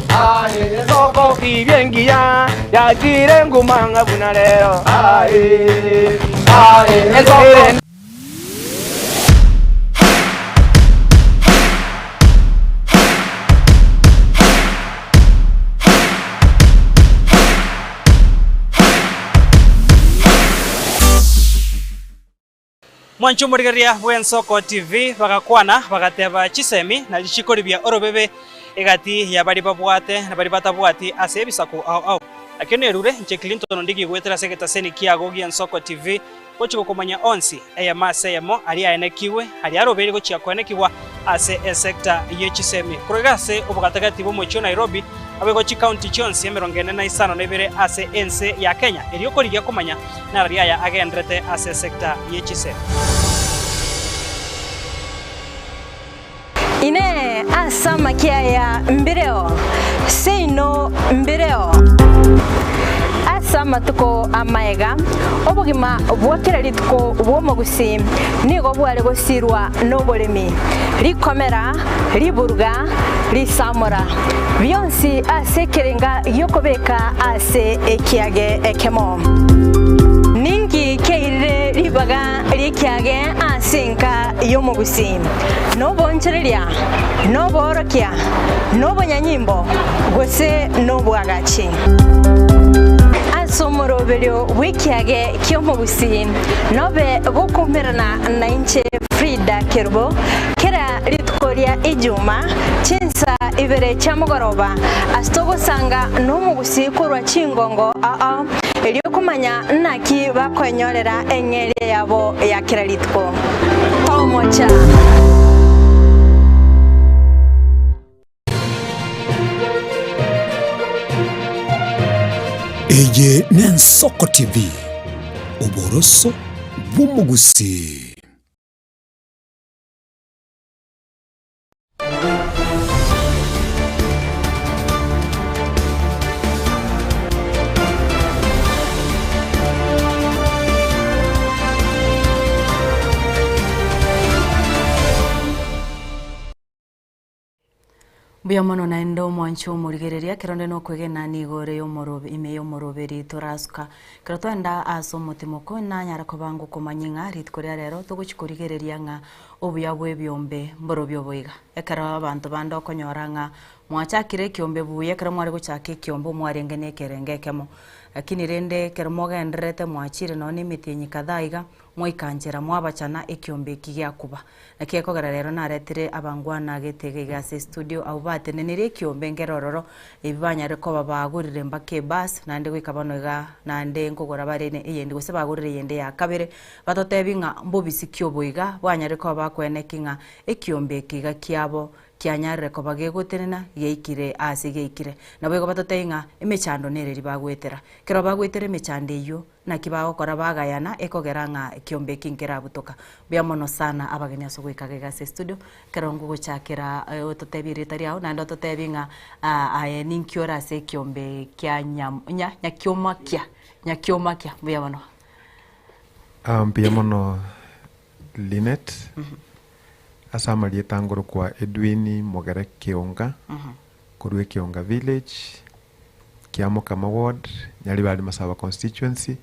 aye, ensoko. Tibia engiya, yachire nguma ng'a buna rero. Aye, aye, ensoko. Mwanche omorigereria bw'Ensoko TV bagakwana bagateba chisemi na richiko ribia orobebe egati ya baria babwate na baria batabwati ase ebisaku ao ao. Ekio nerure inche Clinton Ondigi goetera ase egetaseni kiago gi'Ensoko TV gochia gokomanya onsi eyemo ase eyemo aria aenekigwe aria arobeire gochia koenekigwa ase esector ye chisemi. Korwa iga ase obogatagati bw'omochie o Nairobi Naboigo chikaunti chionsi 45 ase ense ya Kenya, erio korigia komanya narari aya agenderete ase esecta ye chisemi. Inee! Ase amakia aya mbireo? Seino mbireo. Ase amatuko amaega, obogima bwa kera rituko bw'omogusii nigo bware gosirwa noboremi, rikomera, riburuga, risamora, bionsi ase ekerenga gi'okobeka ase ekiage ekemo. Ninki keirire ribaga ri'ekiage ase enka y'omogusii? Noboonchoreria, noboorokia, nobonyanyimbo, gose nobwagachi? Ase omoroberio bw'ekiage ki'omogusii nobe gokoumerana nainche Frida Kerubo kera rituko ria Ijuma chinsa ibere chia mogoroba ase togosanga nomogusii korwa chingongo ao erio komanya naki bakoenyorera eng'eria yabo ya kera rituko. Tomocha. Eye n'Ensoko TV, oboroso bw'omogusii. Mbuya mono naende omwanche omorigereria, ekero onde nokwegena nigo ore y'omorobe ime y'omoroberi torasuka. Ekero twagenda ase omotimoko nanyare koba ngokomanyia ng'a rituko ria rero togochia korigereria ng'a obuya bw'ebiombe mborobio oboiga. Ekero abanto bande okonyora ng'a mwachakire ekiombe buya ekero mware gochaka ekiombe mwarenge na ekerengo ekemo, lakini rende ekero mogendererete mwachire nonye na emetienyi kadhaa iga, Mwaika nchera, mwabachana ekiombe eki giakuba. Naki ekogera rero naretire abangwana gete iga iga ase estudio abwo bateneneire ekiombe nkere ororo, ebi banyare koba bagorire mpaka ebus, naende goika bono iga naende nkogora bare ne eyende gose bagorire eyende ya kabere, batotebi ng'a mbobisi ki obo iga, banyare koba bakoeneki ng'a ekiombe eke iga kiabo kianyarire koba gegotenena giaikire aase giaikire. Naboigo batotebi ng'a emechando nereri bagoetera. Ekero bagoetera emechando eyio, Naki bagokora bagayana, ekogera ng'a ekiombe eki nkerabutoka. Mbuya mono sana abageni ase ogoika iga ase estudio, ekero ngogochakera ototebie erieta riao naende ototebie ng'a aye ninki ore ase ekiombe kia nyam nya nyakiomakia nyakiomakia mbuya mono. Mbuya mono Linet, ase amarieta ngorokwa Edwin Mogere Kionga, korwa Ekionga Village. Kiamokama ward, Nyaribari Masaba constituency,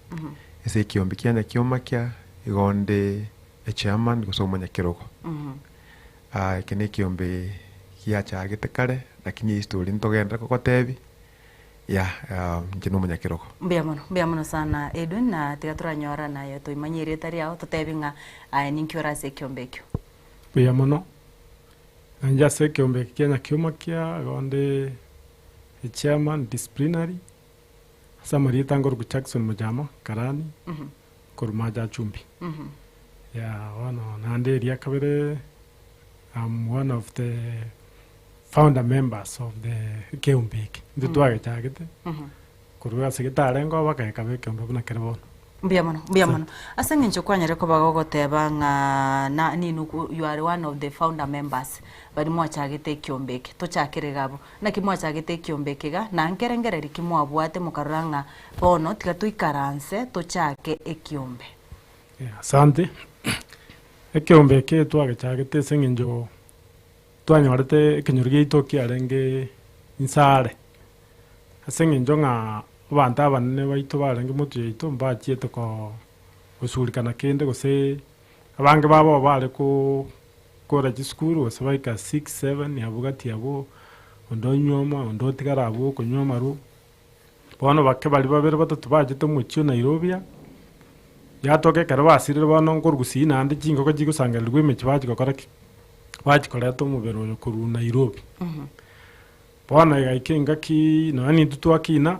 ase ekiombe kia Nyakiomakia, igo onde echairman gose omonyakerogo. Ah, eke na ekiombe giachagete kare, lakini ehistory ntogenderere kogotebi, yeah, ah, inche na omonyakerogo. Mbuya mono, mbuya mono sana Edwin, na tiga toranyora naye toimanye erieta riao, totebi ng'a aye ninki ore ase ekiombe ekio. Mbuya mono, nainche ase ekiombe eke kia Nyakiomakia, igo onde Chairman Disciplinary, ase amarieta nkorokwa Jackson Mojama Karani, korwa Maja Chumbi. Yeah, bono naende eria kabere I'm one of the founder members of the ekeombe eke. Intwe twagechagete korwa ase getarenge obo gekaba ekeombe buna kere bono. Mbuya mono, mbuya mono. Ase eng'encho kwanyare koba gogoteba ng'a na ninu you are one of the founder members baria mwachagete ekiombe eke, tochakere iga abwo. Naki mwachagete ekiombe eke iga, na nkerengereri ki mwabwate mokarora ng'a bono tiga toikaranse tochake ekiombe? Asante. Ekiombe eke twagechagete ase eng'encho twanyorete ekenyoro giaito kiarenge insare, ase eng'encho ng'a abanto abanene baito barenge motwe yaito mbachiete ko gosurikana kende gose abange babo bare ko kora chisukuru gose baika six, seven abwo gati abwo, onde onyuoma, onde otigara abwo okonywa amarwa. Bono bake baria babere batato bachete omochie o Nairobi aa, yatoka ekero basirire bono nkorwa gusii naende chingoko chigosangererigwa emechie bachia gokora ki? Bachia koreta omobere oyo korwa Nairobi. Bono egaika engaki nonya nintwe twakina,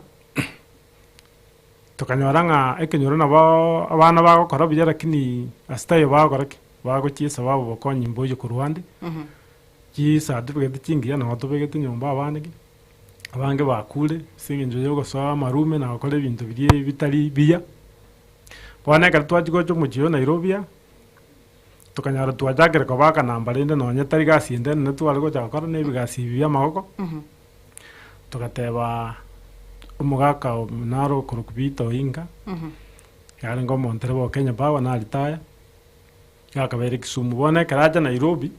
tokanyora ng'a ekenyoro nabo abana bagokora buya lakini ase taiyo bagokora ki? Bagochiesa babobokonyi mboiyo korwa ande, chicertificate chingiya nabo tobegete nyomba abana ki. Abange bakure ase eng'encho ya ogosoa amarume na gokora ebinto biria bitari biya. Bono ekero twachia gocha omochie oyo Nairobi aa, tokanyora twachakire koba akanamba rende nonye tari gasi ende enene tware gocha gokora na ebigasi ebi bia amagoko, togateba omogaka o naro okorokwa Peter Oinga, yarenge omontereba o Kenya Power naritaya, Gakabeire Kisumu. Bono ekero acha Nairobi,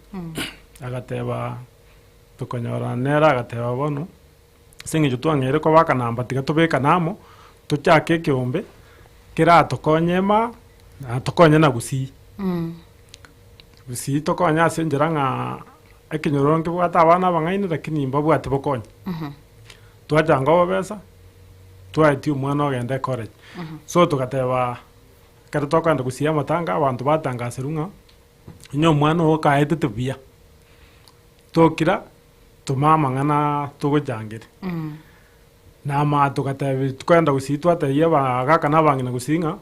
agateba tokonyorana nere agateba bono, ase eng'encho twang'eire koba akanamba tiga tobekane amo, tochake ekeombe, keratokonye ema, na tokonye na Gusii. Gusii tokonye ase enchera ng'a ekenyoro nkebwate abana abang'aini lakini mbabwati bokonyi. Twachanga obobesa, twaetia omwana ogenda ecollege. So togateba. Ekero tokogenda gosiria amatanga, abanto batangaserwa ng'a onye omwana oo kaetete buya, tokira toma amang'ana togochangere. Na ama togatebia tokogenda gusii twatebia abagaka na abang'ina gusii ng'a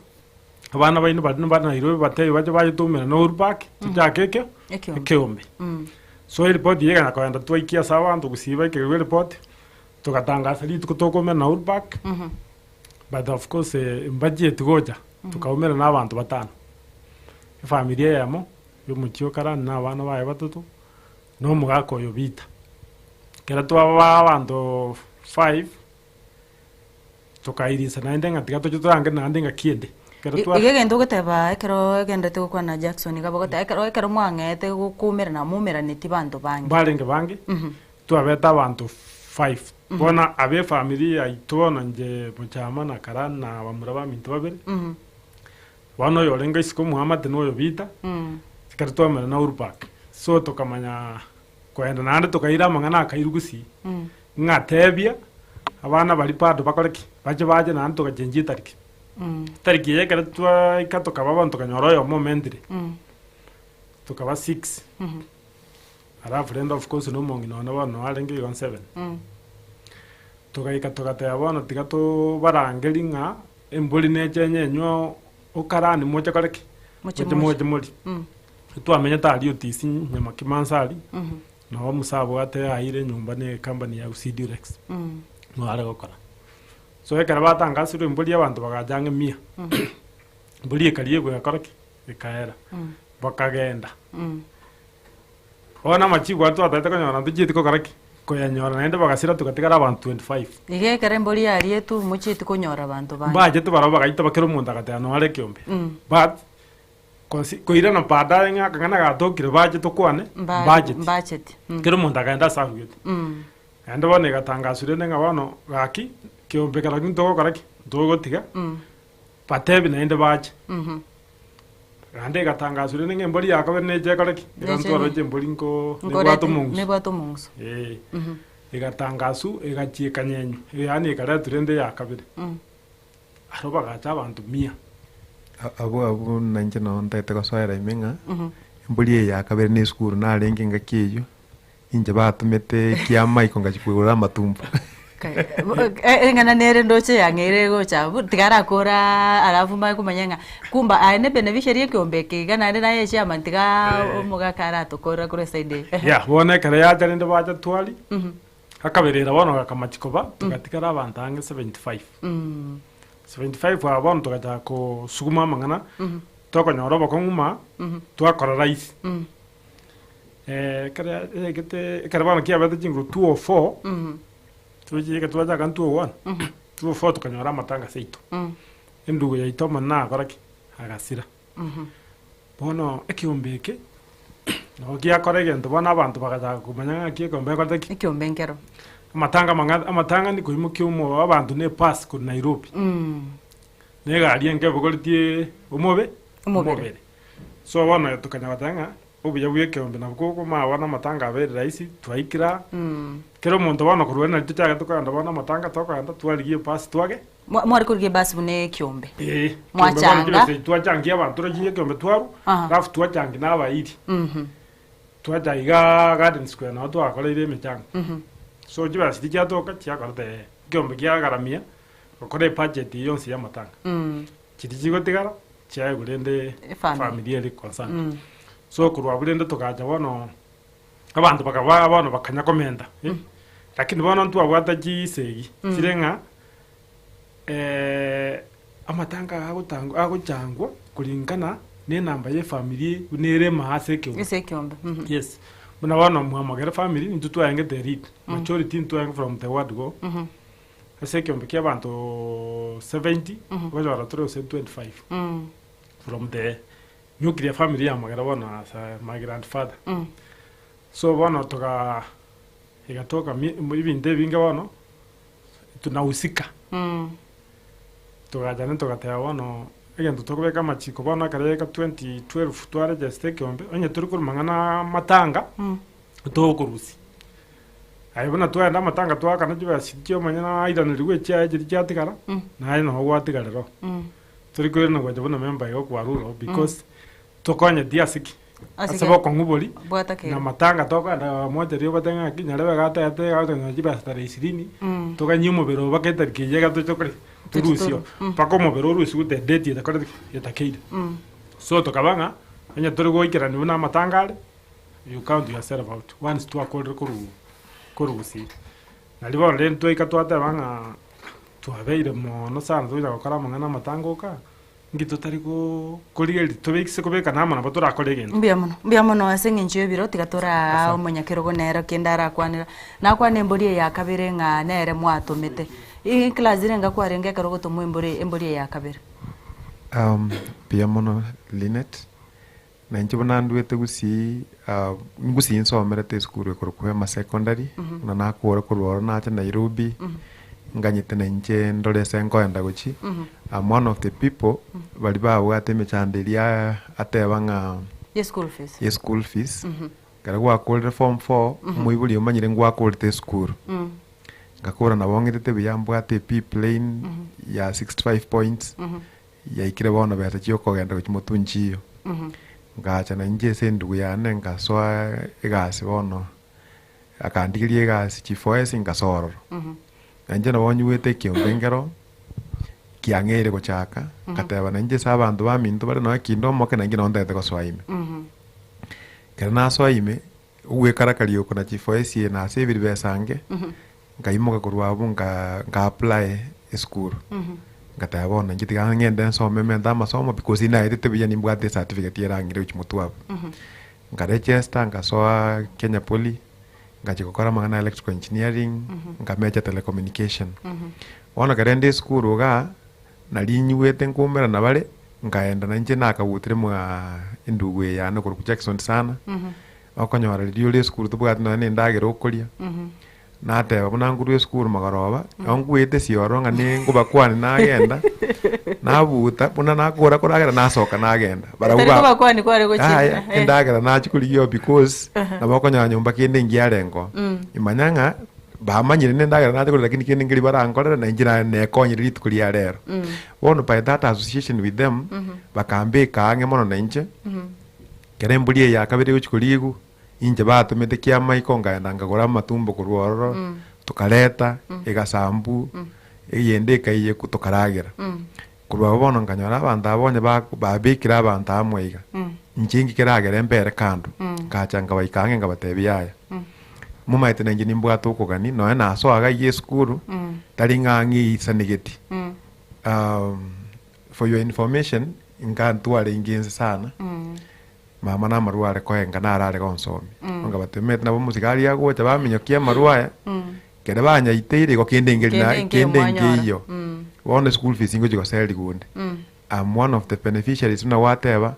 abana baino baria bare Nairobi batebi bache bayetumera na Uhuru Park, tochake ekio Ekeombe. ekeombe. So eripoti eye ekanya kogenda twaikia ase abanto gusii baikereirwe eripoti, togatangasa rituko tokoumera na Uhuru Park. But of course mbachieti gocha, tokaumera na abanto batano, efamiri eyemo ya omochie o Karani na abana baye batato, na omogaka oyo Peter. Ekero twaba abanto five, tokairisa naende ng'a tiga toche torange naende ngaki ende. Ekero twa. Iga egento ogoteba ekero ogenderete gokwana na Jackson iga bagoteba ekero ekero mwang'ete gokoumerana moumeraneti banto bange. Mbarenge bange, Twabete abanto five. Bono abe efamiri yaito bono inche Mochama na Karani na abamura baminto babere. Bono oyo orenge isiko omoamate na oyo Peter, ekero twamera na Uhuru Park. So tokamanya koenda naende tokaira amang'ana akairwa gusii, ng'a tebia abana baria bado bakore ki? Bache bache naende togachenchia etariki. Etariki eye ekero twaika tokaba bono tokanyora oyomo omentire, tokaba six. Alafu rende of course na omong'ina one bono noo arenge igo nseven. Togaika togateba bono tiga tobarangerie ng'a embori neche enyenywe okarani moche kore ki? Moche Moche moche. moche morie. Twamenyete aria otisi Nyamakima nse aria, noo omusa abwate aire enyomba na ecompany ya Gusii Durex, noo are gokora. So ekero batangasirwe embori abanto bagacha ang'e mia, embori ekariegwa egakora ki? Ekaera. Bakagenda. Bono amachiiko aria twatagete konyora ntochieti gokora ki? Koyanyora naende bagasira togatigara abanto 25. Iga ekero embori yarietwe mochieti konyora abanto bande. Mbachete barabwo bagaitaba kera omonto agateba noare ekeombe. But consi koirana baadaye ng'a akang'ana gatokire bache tokwane, Mba- mbacheti. mbacheti. Kera omonto akaenda ase arugete. Naende bono egatangaswa rende ng'a bono gaki, keombe kerokia ntogokora ki? Ntogotiga, batebi naende bache. Naende egatangaswa rende ng'a embori ya kabere neche ekore ki? Neche Iga ntwaroche embori nko nebwate Nkorete omong'uso. nebwate omong'uso. Ee. Egatangaswa egachia ekanyenywa, yaani ekaretwa rende eya kabere. Aro bagacha abanto mia. Abwo abwo nainche noo ntagete gosoera ime ng'a, embori eye ya kabere na esukuru narenge engaki eywo, Inche batomete kiamaiko ngachia koigorera amatumbo. Eng'ana nere ndoche yang'eire egocha abwo, tiga arakora alafu manye komanya ng'a kumbe aye ne beneficiary ekeombe eke iga naende naye echairman tiga omogaka aratokorera korwa eside eye. Yeah, bono ekero yacha rende bacha twari, akaberera bono gakamachi koba, togatigara abanto ang'e 75. 75 aba bono togachaka kosuguma amang'ana, tokonyora obokong'u ma, twakora rahisi. Ekero yaigete ekero bono kiabete chinguru 2:04, tochiika twachaka 2:01, 2:04 tokanyora amatanga seito. Endugu yaito omonene agakora ki? Agasira. Bono ekeombe eke, nabo giakora egento bono abanto bagachaka komanya ng'aki ekeombe gekorete ki? Ekeombe nkero. Amatanga amang'a amatang'ani koimokia omo abanto na ebus korwa Nairobi. Na egari enke ebogoretie omobe, Omobere. So bono tokanya goteba ng'a obuya bw'ekeombe nabwo kogomaa bono amatanga abeire rahisi, twaikire aa, kera omonto bono korwa ere nario tochagete kogenda bono amatanga tokogenda twarigia ebasi twage. Mware korigia ebasi buna ekeombe? Eeh, ekeombe bono Mwachanga. chibesa echi twachangia abanto tore ekeombe twarwa, Aha. alafu twachangia na abairi. Twacha igaa Garden Square nabo twakoreire emechango. So chibesa chiria chiatoka chiakorete ekeombe kiagaramia gokora ebudget eywo yonsi ya amatanga. Chiria chigotigara chiaegwa rende Efamily. efamily ere concerned. So korwa abwo rende togacha bono, abanto bakaba bono bakanya komenta eh, Lakini bono ntwabwata chisegi Mm. chire ng'a amatanga aya agotangwa agochangwa kulingana na enamba ya efamiri buna ere ime ase ekeombe. Ase ekeombe, mhm. Yes. Buna bono mwamogere family intwe twarengete lead, Mm. majority ntwarenge from the word go, Mhm. ase ekeombe kia abanto 70, Mhm. okonyora tore gose 25 Mm. from the nuclear family ya Magere bono as my grandfather. Mm. So bono toga egatoka mi ebinto ebinge bono tunahusika. Mm. Togacha naende togateba bono egento tokobeka amachiko bono ekero yaika 2012 twaregister ekeombe onye tori korwa mang'ana amatanga Mm. togokorusia. Aye buna twaenda amatanga twaakana chibesa chia omonyene airaneriwe echiaye chiria chiatigara Mm. naye noo gwatigarera oo. Mm. Tori koirana gocha buna member igo kwarure oo because tokonyeti ase ki? Ase Ase ki? bokong'u boria Bwata kere. na matanga tokogenda mochari obate ng'aki nyarebe iga atagete iga agotonyora chibesa tarehe ishirini Mm. toganyie omobere oo mpaka etariki eyio iga toche kore Toche torusio toru. Mm. mpaka omobere orusiwe the date etakoreti ki? Etakeire. Mm. So tokaba ng'a onye tori goikerania buna amatanga are you count yourself out once twakorire korwa korwa gusii. Nario bono rende twaika twateba ng'a twabeire mono sana togocha gokora amang'ana amatanga oka. Inki totari korigereria tobeise kobekana amo nabo torakore egento? Mbuya mono, mbuya mono ase eng'encho y'ebiro tiga toraa Asante. omonyakerogo nere kende arakwanera. Nakwana embori eye ya kabere ng'a nere mwatomete. Eclass renga kwarenge ekero ogotomwa embori embori eye ya kabere? Mbuya mono Linet, na inche buna ndwete gusii gusii nsomerete esukuru ekorokwa Wema Secondary, buna nakora korwa ororo nacha Nairobi, nganyete na inche ndore ase nkoenda gochia, I'm one of the people baria babwate emechando eria ateba ng'a Ye school fees. ye school fees, ekero gwakorire form four, omoibori omanyire ngwakorete esukuru, ngakora nabo ng'etete buya mbwate e B plain ya 65 points. Yaikire bono besa chi'okogenda gochia motwe nchiyo. Ngacha nainche ase endugu yane ngasoa egasi bono, akandigeria egasi G4S ngasoa ororo. Nainche nabo nyigwete ekiombe nkero kiang'eire gochaka, ngateba nainche ase abanto baminto bare nonya kinde omoke nainche nabo ntagete gosoa ime. Ekero nasoa ime, ogwekarakaria oko na G4S eye nasavire besa nge, Nkaimoka korwa abwo nka nka apply esukuru, ngateba bono inche tiga ng'ende nsome mente amasomo because naetete buya nimbwate ecertificate erang'ire gochia motwe abwo. Nka register nkasoa Kenya Poly, ngachia gokora amang'ana ya electrical engineering, nka major telecommunication. Bono ekero inde esukuru igaa, nari nyigwete nkoumera bare, nkaenda na inche nakabutire mwa endugu eye yane okorokwa Jackson sana, okonyora riria ore esukuru tobwati nonya na endagera okoria. Nateba buna nkorwa esukuru magoroba, nabo nkwete esioro ng'a ningobakwane nagenda, nabuta buna nakora koragera nasoka nagenda. Barabwo Tari ba- kobakwani kware gochia. Yaya, Eh. endagera nachia korigia oo because Aha. nabo okonyora nyomba kende nkiarengeo. Mm. Imanya ng'a bamanyire na endagera nacha koria lakini kende nkeri barankorere na inche naye nekonyire rituko ria rero. Mm. Bono by that association with them, Mhm. bakambeka ang'e mono na inche, Mhm. ekero embori eye ya kabere egochia korigwa, Inche batomete kiamaiko nkaenda nkagora amatumbo korwa ororo, tokareta egasambu, eyende ekaiyekwa tokaragera. Korwa abwo bono nkanyora abanto aba onye ba- babekire abanto amo iga, inche inki keragere mbere kando, nkacha nkabaika ang'e nkabatebia yaya, momaete nainche nimbwate okogania, nonya nasoa iga iga esukuru, tari ng'a ng'isanegeti. For your information, nka ntwarenge inse sana. Mama namarwa are koenga naro are gonsomia. Nkabatebia, Omanyete nabo omosigari agocha baminyokia amarwa aya, ekero banyaiteire igo kende nkeri na Kende nkeiyo kende mwanyora. nkeiyo. Bono eschool fees ngochia goserigwa onde. I'm one of the beneficiaries buna gwateba,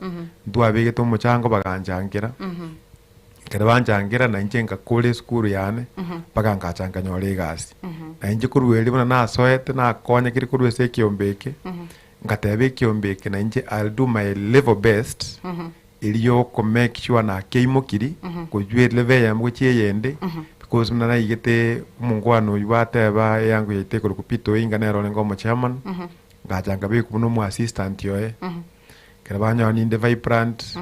ntwabegete omochango baganchangera, ekero banchangera na inche ngakora esukuru yane, mpaka ngacha nkanyora egasi. Na inche korwa erio buna nasoete nakonyekire korwa ase ekiombe eke, Ngateba ekiombe eke nainche I'll do my level best erio oko make sure nakeimokiri kochwa elevel eyemo gochia eyende because buna naigete omongwana oywo bateba eango yaito ekorokwa Peter Oinga nere orenge omo chairman ngacha nkabekwa buna omo assistant oye ekero banyora ninde vibrant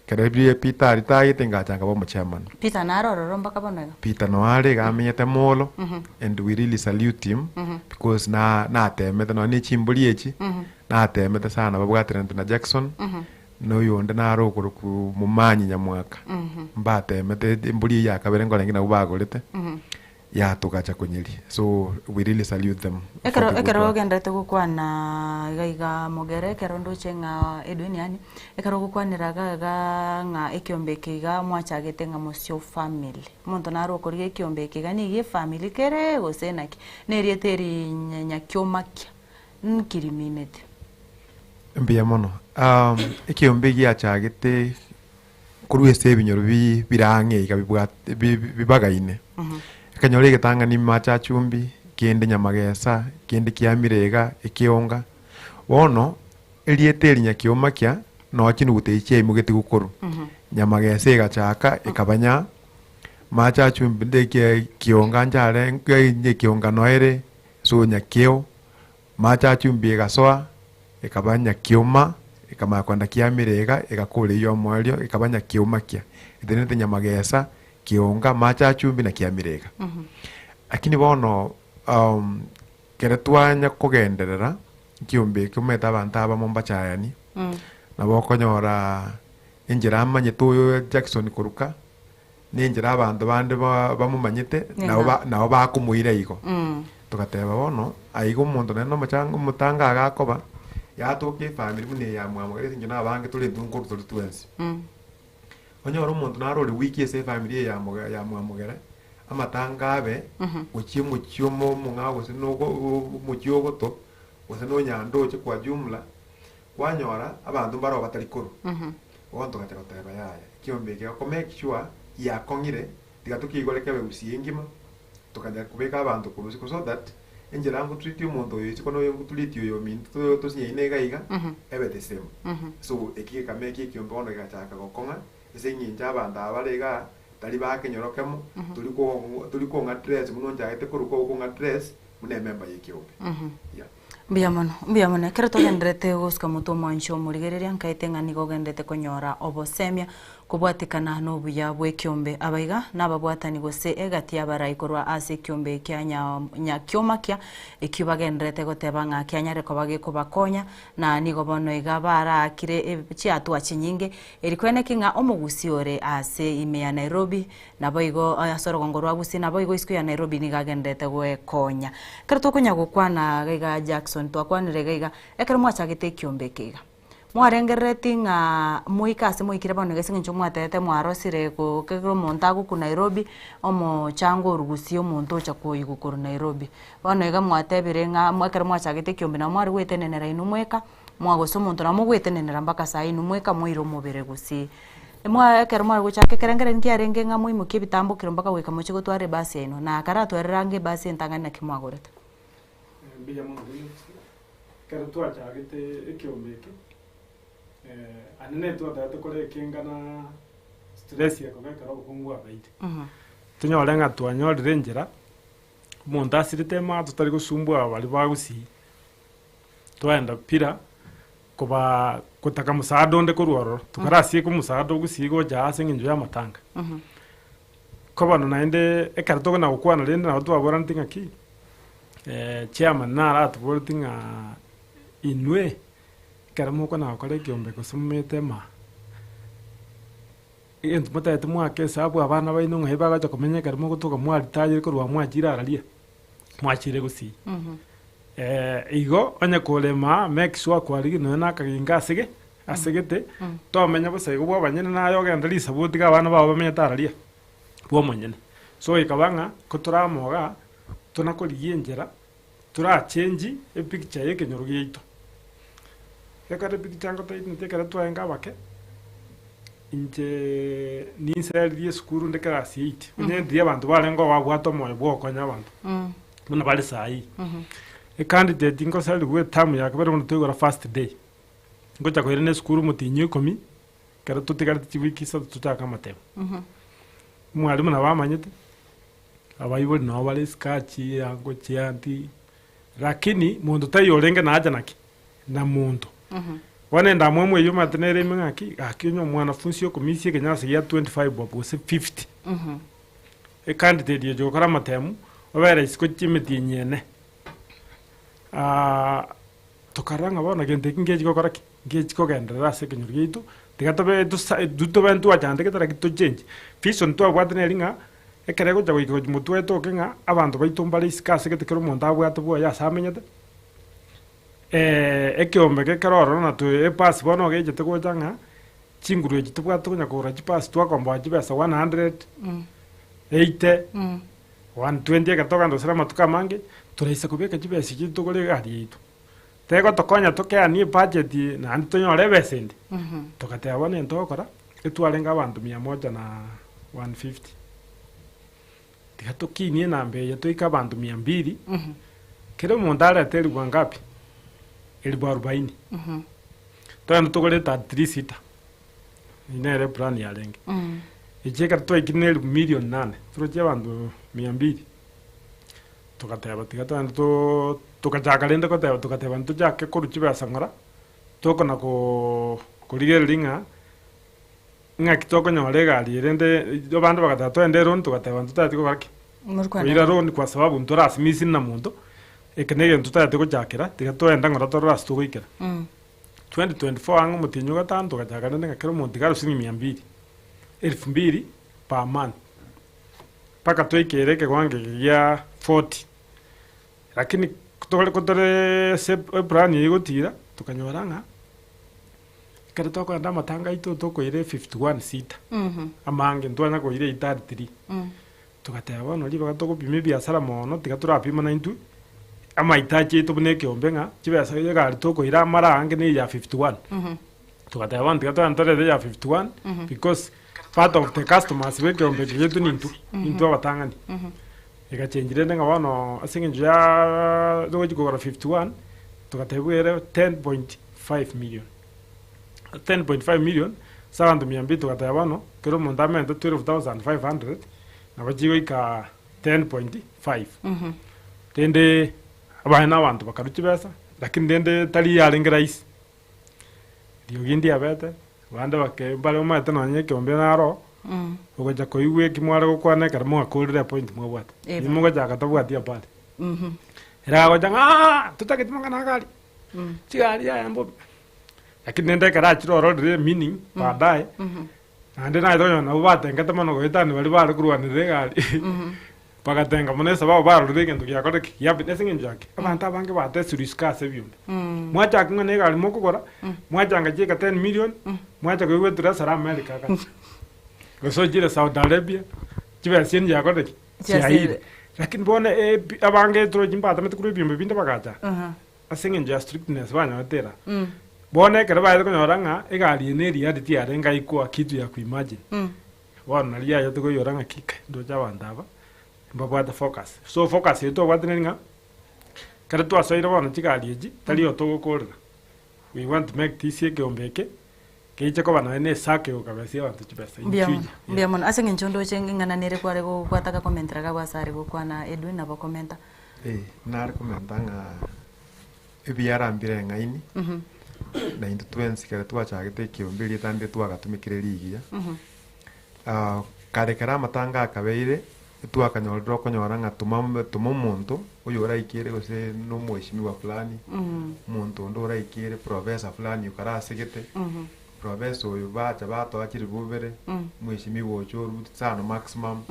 ekero riria Peter aritayete ngacha nkaba omo chairman. Peter naro ororo mpaka bono iga? Peter noare iga amenyete molo and we really salute him because na natemete nonya ne chimbori echi natemete sana babwateranete na Jackson na oyonde naro okorokwa Momanyi Nyamwaka mbatemete embori eyio ya kabere nkorenge nabwo bagorete. Yatogacha konyeria so we really salute them for Ekero the good ekero work. ogenderete gokwana iga iga mogere ekero ndoche ng'a Edwin yaani, ekero ogokwanera iga iga ng'a ekiombe eke iga mwachagete ng'a mosio family, omonto nare okorigia ekiombe eke iga nigo efamily kere gose naki? Na erieta eri nya nyakiomakia nki rimineti? Mbuya mono. Ekiombe giachagete korwa ase ebinyoro bi bire ang'e iga bibwate bi bibagaine. Ekanyora egetang'ani machachumbi, kende nyamagesa, kende kiamire iga, ekeonga. Bono, erieta eri nyakiomakia, noo chinuguta echi chiaimogetigwe korwa. Nyamagesa egachaka ekaba nya, machachumbi nde ekie kionga nchare ekionga noe ere, so nyakio. Machachumbi egasoa, ekaba nyakioma, ekamanya kogenda kiamire iga, egakora eyio omoerio, ekaba nyakioma kia. Etenenete nyamagesa, kionga, machachumbi na kiamire iga. Lakini bono kere twanya kogenderera, ekiombe eke omanyete abanto abamo mbachayani, nabo okonyora enchera amanyete oyo Jackson koruka, Nenchera abanto bande bamomanyete, nabo nabo bakomoira igo. Togateba bono, aiga omonto naende nomochango omotanga iga akoba, yatoka efamiri buna eye ya mwamogere ase eng'encho na abange tore intwe nkorwa tore twensi. Onyore omonto naro ore weak ase efamiri eye ya moge ya mwamogere, amatanga abe, gochia omochie omo omong'ao gose na ogo omochie ogoto, gose na onyandoche kwa jumla, kwanyora, abanto mbaro batari korwa. Bono togacha goteba yaya, ekiombe eke goko make sure giakong'ire, tiga tokeigore kebe gusii engima, tokanya kobeka abanto korwa isiko so that, enchera ngotreat omonto oyo isiko na oyo ngotreat oyo ominto to tosinyaine iga iga, ebe the same. So eki gekamake ekiombe bono gegachaka gokong'a, ase eng'encho abanto aba bare igaa, tari ba kenyoro kemo, tori ko tori kong'a dress buna onchagete korwa koba okong'a dress, buna emember ya ekiombe. Yeah. Mbuya mono, mbuya mono. Ekero togendererete gosuka motwe omwancho omorigereria, nkaete ng'a nigo ogendererete konyora obosemia kobwatekana nobuya bw'ekiombe. Aba iga nababwatani gose egati y'abarai korwa ase ekiombe kia nya Nyakiomakia ekio bagendererete goteba ng'a kianyare koba gekobakonya na nigo bono iga baraakire e chiatua chinyinge eri kweneki ng'a omogusi ore ase ime ya Nairobi Naboigo ase orogongo rwa Gusii, naboigo isiko ya Nairobi nigo agenderete gwekonya. Ekero tokonya gokwana iga iga Jackson, twakwanire iga iga, ekero mwachagete ekiombe eke iga, mwarengerereti ng'a moike ase moikire bono iga ase eng'encho mwatebete mwarosire ko kera omonto agokwa Nairobi, omochango orwa Gusii omonto ocha koigwa korwa Nairobi. Bono iga mwatebire ng'a ekero mwachagete ekiombe nabo mware goetenenera inwe mweka, mwagosa omonto nabo mogoetenenera mpaka saii inwe mweka mwaire omobere Gusii. Mwa ekero mware gochaka ekerengererio nkiarenge ng'a moimokie ebitambokero mpaka goika mochie gotwara ebasi yaino, na akaratwerera ange ebasi entang'ani naki mwagorete. Mbuya mono Felix, ekero twachagete ekiombe eke, anene twatagete kore ekenga na stress ekoba ekero obokungu bwabeire. Tonyore ng'a twanyorire enchera, omonto asirete emato tari gosumbua baria ba gusii, twaenda pira. Koba gotaka msaada onde korwa ororo, tokarasieke omosaada o gusii gocha aa ase eng'encho y'amatanga. Ko bono naende ekero tokona gokwana rende nabo twaboraneti ng'aki, chairman naro atoboreti ng'a inwe ekero mokona gokora ekiombe gose momete ema, egento motagete moake esabu abana baino ng'ai bagocha komenya ekero mogotoka mwaritayire korwa mwachire araria. mwachire gusii. Igo onye korema make sure kwarigia nonya na akaginka asege asegete, tomenya bosa igo bwa abanyene naye ogende risabu otige abana bao bamenyete araria bwa omonyene. So ekaba ng'a ko toramoga tona korigia enchera torachengi epicture ya ekenyoro giaito. Ekero epicture ngotainete ekero twarenge abake. Inche ninseririe esukuru nde class eight, onye ndiria abanto barenge oo babwate omoyo bwa ogokonya abanto, buna bare saii. Ecandidate ngoserigwe eterm ya kabere bono toigora first day, ngocha koirana esukuru omotienyi o ikomi, ekero totigareti chiwiki isato tochake amatemo. Omwalimu nabo amanyete, abaibori nabo bare isiko achie ango chianti, lakini monto taiyo orenge nacha naki. na monto. Bono endamwamu eyio omanyete nere ime ng'aki, gaki onye omwanafunsi okomisia ekenyasa gia 25 bob gose 50, ecandidate eche gokora amatemu, obere isiko chi'emetienyi ene. Tokarora ng'a bono gento eki ngechi gokora ki? Ngechi kogenderera ase ekenyoro giaito, tiga tobe tosa intwe tobe ntwachandegete lakini tochengi. Vision twabwate neri ng'a. Ekero egocha goika gochia motwe etoke ng'a abanto baito mbare isiko ase gete kera omonto abwate bwoye ase amenyete, ekeombe eke kere ororo na toe epasi bono ogechete gocha ng'a chinguru echi tobwate konya kogora chipasi twakomboa chibesa 180, 120 ekero tokogenda gosira amatuko amange, toraisa kobeka chibesa echi togore egari yaito. Tegotokonya tokeanie ebudget naende tonyore ebesa ende. Togateba bono egento togokora, etwarenge abanto mia moja na 150. Tiga tokinie enamba eye toike abanto mia mbili, kera omonto arete elifu ngapi? Elifu arubaini. Togende togore 33 seater, eyio nere eplan yarenge. Echi ekero twaikire na elifu million nane, toroche abanto mia mbili. Togateba tiga togende too togachaka rende goteba togateba ntochake korwa chibesa ng'ora, tokona koo korigereria ng'a ng'aki tokonyora egari eye rende abande bagateba toende eloan togateba ntotageti gokora ki? Koira loan kwa sababu ntorasimisi na monto, eke na egento totagete gochakera, tiga toende ng'ora torore ase togoikera. 2024 ang'e omotienyi o gatano togachaka rende ng'a kera omonto tiga arusie ng'a mia mbili, elfu mbili per month. Mpaka toikere ekewango eke gia 40. Lakini tore kotore ase eplan eye egotira, tokanyora ng'a ekero tokogenda amatanga aito tokoira e 51 seater, amange ntwanya koira e 33. Togateba bono ribaga togopima ebiasara mono tiga torapima naintwe, amahitaji aito buna ekeombe ng'a chibesa egari tokoira amara aange na eya 51. Togateba bono tiga togende torete eya 51 because part of the customers ba ekeombe eke giaito nintwe, intwe abatang'ani. Egachengi rende ng'a bono ase eng'encho ya togochia kogora 51, togatebigwa ere 10.5 million. 10.5 million, ase abanto mia mbili togateba bono, kera omonto amente 12,500, nabo chigoika 10.5. Rende abande na abanto bakarwa chibesa, lakini rende tari yarenge rahisi. Riogi ndiabete, abande bake mbare omanyete nonye ekeombe naro, ogocha koigwa eki mware gokwana ekero mwakorire epoint mwabwate. Eba. Inwe mogochaka tabwati habari. Ere agocha ng'a aah totageti mang'ana agari, chigari yaya mbobe. Lakini rende ekero achire ororire emeaning baadaye, naende naye tokonyora nabwo batengete mono goetania baria bare korwanerera egari, bagatenga mono esababu barorire egento giakorire ki? Giabeire ase eng'encho ya ki? Abanto abange batesirwe isiko ase ebiombe. Mwachaka ng'a na egari mokogora, mwachanga chieka 10 million, mwacha koigwa eturasara America agacha. Gose ochire Saudi Arabia, chibesa chiaino chiakorire ki? Chiaire. Lakini bono ebi abange torochi mbatamete korwa ebiombe binde bagacha, ase eng'encho ya strictness banyorete era. Bono ekero baete konyora ng'a egari eye ne reality yarenge haikuwa kitu ya kuimagine. Bono nario yachete koiyora ng'a ki kai ndoche abanto aba mbabwate focus. So focus eye twabwate neri ng'a ekero twasoire bono chigari echi tari oo togokorera, we want to make this ekeombe eke geiche koba naende na esacco egokabesia abanto chibesa in Mbuya mono, future. mbuya mono. Ase eng'encho ndoche ng'ina nere kware gogwataka komentera iga ase are gokwana Edwin nabo okomenta. Eh, nare komenta ng'a ebiara mbire eng'aini, na intwe twensi ekero twachagete ekeombe erieta ndire twagatumekire rigiya. Kare ekero amatanga akabeire, etwakanyorire okonyora ng'a toma toma omonto oyo oraikere gose na omweshimiwa fulani, omonto onde oraikere professor fulani okarasegete, professor oyo bacha batoa chiribubere, omweshimiwa ocha orwa sana maximum,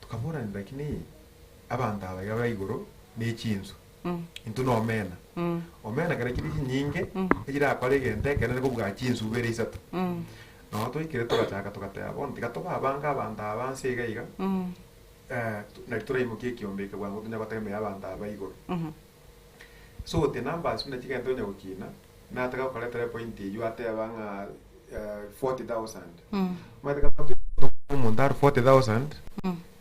tokaborania lakini abanto aba iga ba igoro ne chinsu. Intwe na omena. Omena ekero chire chinyinge, echirakore egento ekenene kobua chinsu ibere isato. Nabo twaikire togachaka togateba bono tiga tobabange abanto aba nse iga iga, nari toraimokie ekiombe eke bwango tonya gotegemea abanto aba igoro. So the numbers buna chigento onya gokina, nataka gokoretera epoint eywo ateba ng'a 40,000. Omanyete kaba omonto are 40,000,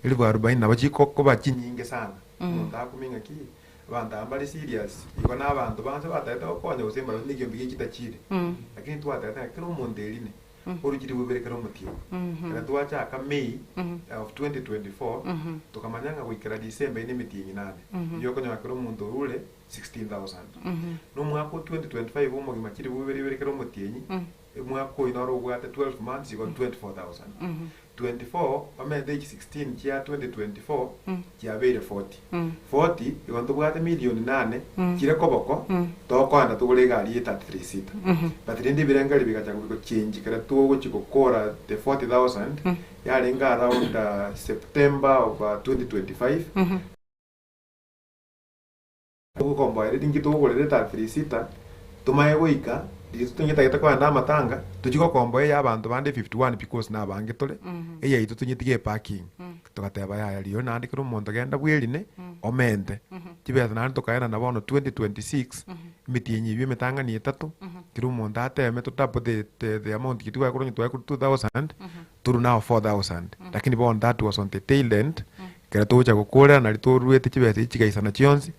elifu arubaini nabo chikoba chinyinge sana. Omonto akumie ng'aki, abanto aba mbare serious, igo na abanto banse batagete gokonya gose mbarabwo nekiombe gie chitachiri. Lakini twatagete ng'a kera omonto erine, oruchire bobere kera omotienyi. Ekero twachaka May of 2024, tokamanya ng'a goikera December eye nemetienyi nane, eywo okonyora kera omonto orure 16,000. Na omwaka o 2025 omogima chire bobere ibere kera omotienyi. Omwaka oyio noro obwate 12 months igo 24,000. 24 omete echi 16 chia 2024 chiabeire 40. 40 igo ntobwate milioni nane chire koboko tokoenda togore egari ye 33 seater. But rende ebirengererio bigachaka gochange ekero togochia gokora the 40,000 yarenge around September of 2025. Togokomboera ninki togogorera etatiri sita, tomanye goika riria tonyetagete kogenda amatanga, tochie gokomboa eya abanto bande 51 because nabange tore, eyaito tonyetige eparking. Togateba yaya rirorio naende kera omonto genda bwerine, omente. Chibesa naende tokaenana bono 2026, emetienyi eywo emetang'ani etato, kera omonto ateme to double the the the amount ki twakora onye twakora 2000, torwe nao 4000. Lakini bono that was on the tail end, Ekero togocha gokoorera nario toruete chibesa echi chigaisana chionsi,